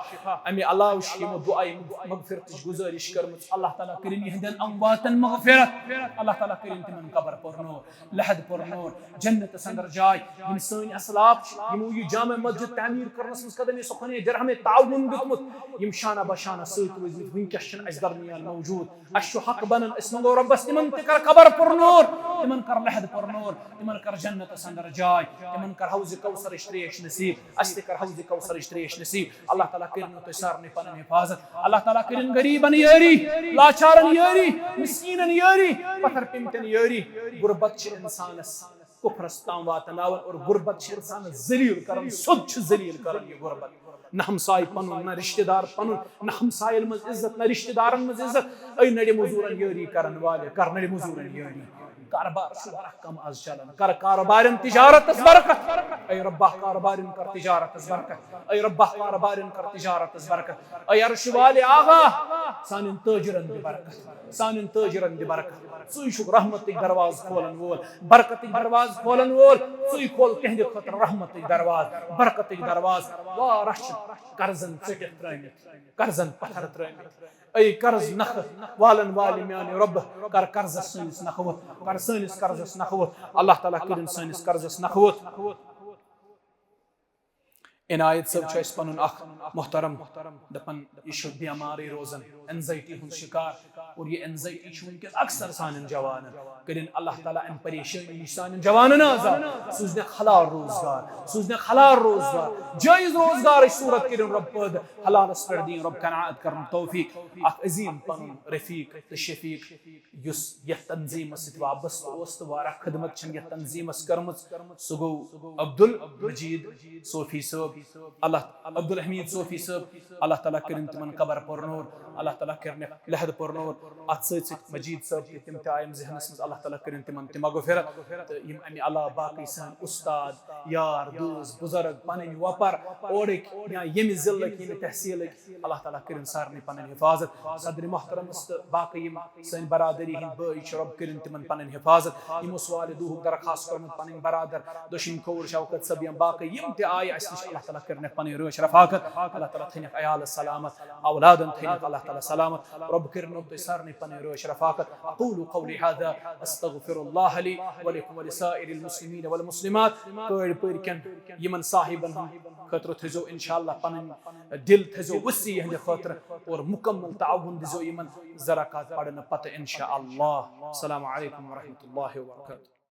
امہِ علاوٕ چھِ یِمو دُعایہِ مغفرتٕچ گُزٲرِش کٔرمٕژ، اللہ تعالیٰ کٔرِن یِہنٛدٮ۪ن امواتن مغفرت، اللہ تعالیٰ کٔرِن تِمن قبر پُرنور، لحد پُرنور، جنتس اندر جاے۔ یِم سٲنۍ اسلاف چھِ، یِمو یہِ جامع مسجد تعمیٖر کرنس منٛز قدم سخن درہم تعاوُن دیُتمُت، یِم شانہ بہ شانہ سۭتۍ روٗزمٕتۍ، وٕنکیٚس چھِنہٕ اسہِ درمیان موجود۔ اسہِ چھُ حق بنان، أسۍ منٛگو رۄبس تِمن تہِ کر قبر پُرنور، تِمن کر لحد پُرنور، تِمن کر جنتس اندر جاے، تِمن کر حوض کوثرٕچ ترٛیش نصیب، اسہِ تہِ کر حوض کوثرٕچ ترٛیش نصیب۔ اللہ تعالیٰ کٔرِنو تُہۍ سارنٕے پنٕنۍ حفاظت۔ اللہ تعالیٰ کٔرِن غریبن یٲری، لاچارن یٲری، مسکیٖنن یٲری، پتھر پیمتٮ۪ن یٲری۔ غربت چھِ انسانس کفرس تام واتناوان اور غربت چھِ انسانس ذلیل کران، سیوٚد چھُ ذلیل کران یہِ غربت۔ نہ ہمساے پنُن، نہ رشتہ دار پنُن، نہ ہمساین منٛز عزت، نہ رشتہ دارن منٛز عزت۔ اے نڑِ مزورن یٲری کرن والہِ، کر نڑِ مزورن یٲری۔ کاربار چھُ واریاہ کم آز چلان، کر کاربارن تجارتس برکت۔ اے ربا کاربارن کر تجارتس برکت، اے ربا کاربارن کر تجارتس برکت۔ اے عرش والے آقا، سانٮ۪ن تاجرن دِ برکت، سانٮ۪ن تاجرن دِ برکت۔ ژٕے چھُکھ رحمتٕکۍ دروازٕ کھولن وول، برکتٕکۍ دروازٕ کھولن وول۔ ژٕے کھول تِہنٛدِ خٲطرٕ رحمتٕکۍ دروازٕ، برکتٕکۍ دروازٕ۔ واریاہ چھِ قرضن ژٔٹِتھ ترٲمٕتۍ، قرضن پتھر ترٲمٕتۍ۔ اے قرض نکھٕ والن والہِ میانہِ رۄبہٕ، کر قرضس سٲنِس نکھٕ ووٚتھ، کر سٲنِس قرضس نکھٕ ووٚتھ۔ اللہ تعالیٰ کٔرِن سٲنِس قرضس نکھٕ ووٚتھ۔ عنایت صٲب چھُ اَسہِ پنُن اکھ محترم، دپان یہِ چھُ بٮ۪مارٕے روزان، اینزایٹی ہُنٛد شکار، اور یہِ اینزایٹی چھُ وٕنکیٚس اکثر سانٮ۪ن جوانن۔ کٔرِن اللہ تعالیٰ امہِ پریشٲنی نِش سانٮ۪ن جوانن آزاد، سوٗزنکھ حلال روزگار، سوٗزنکھ حلال روزگار، جٲیز روزگارٕچ صورت کٔرِن رۄب پٲدٕ، حلالس پٮ۪ٹھ دِیِن رۄب قناعت کرنُک توفیق۔ اکھ عظیٖم پنُن رفیق تہٕ شفیق یُس یتھ تنظیمس سۭتۍ وابستہٕ اوس تہٕ واریاہ خدمت چھن یتھ تنظیمس کٔرمٕژ، سُہ گوٚو عبدالمجید صوفی صٲب۔ اللہ، عبدالحمید صوفی صٲب، اللہ تعالیٰ کٔرِن تِمن قبر پُرنور، اللہ تعالیٰ کٔرِنکھ لحد پُرنور، اتھ سۭتۍ سۭتۍ مجید صٲب تہِ، تِم تہِ آیم ذہنس منٛز، اللہ تعالیٰ کٔرِن تِمن تہِ مغفرت۔ تہٕ یِم امہِ علاوٕ باقٕے سٲنۍ استاد، یار، دوس، بُزرگ، پنٕنۍ وۄپر، اورٕکۍ یا ییٚمہِ ضلعٕکۍ، ییٚمہِ تحصیلٕکۍ، اللہ تعالیٰ کٔرِن سارنٕے پنٕنۍ حفاظت۔ صدر محترمس تہٕ باقٕے یِم سٲنۍ برادری ہٕنٛدۍ بٲے چھِ، رۄب کٔرِن تِمن پنٕنۍ حفاظت۔ یِمو سوالہِ دُہُک درخواست کوٚرمُت، پنٕنۍ برادر دۄشِم کھووُر شوکت صٲب یا باقٕے یِم تہِ آیہِ اسہِ نِش، اللہ تعالیٰ کٔرنکھ پنٕنۍ رٲچھ رفاقت، اللہ تعالیٰ تھٲینکھ عیالس سلامت، اولادن تھٲینکھ اللہ تعالیٰ سلامت۔ رۄب کٔرِنو تُہۍ سارنٕے پنٕنۍ رٲچھ رفاقت۔ اقول قولی هذا، استغفر الله لي ولكم ولسائر المسلمين والمسلمات۔ کٲڑۍ پٔرۍ کٮ۪ن یِمن صاحبن ہٕنٛدِ خٲطرٕ تھٲیزیو انشاءاللہ پنٕنۍ دل تھٲیزیو وسیع یِہنٛدِ خٲطرٕ اور مکمل تعاون دیزیو یِمن زٕ رکعت پرنہٕ پتہٕ انشاءاللہ۔ السلام علیکم ورحمۃ اللہ وبرکاتہ۔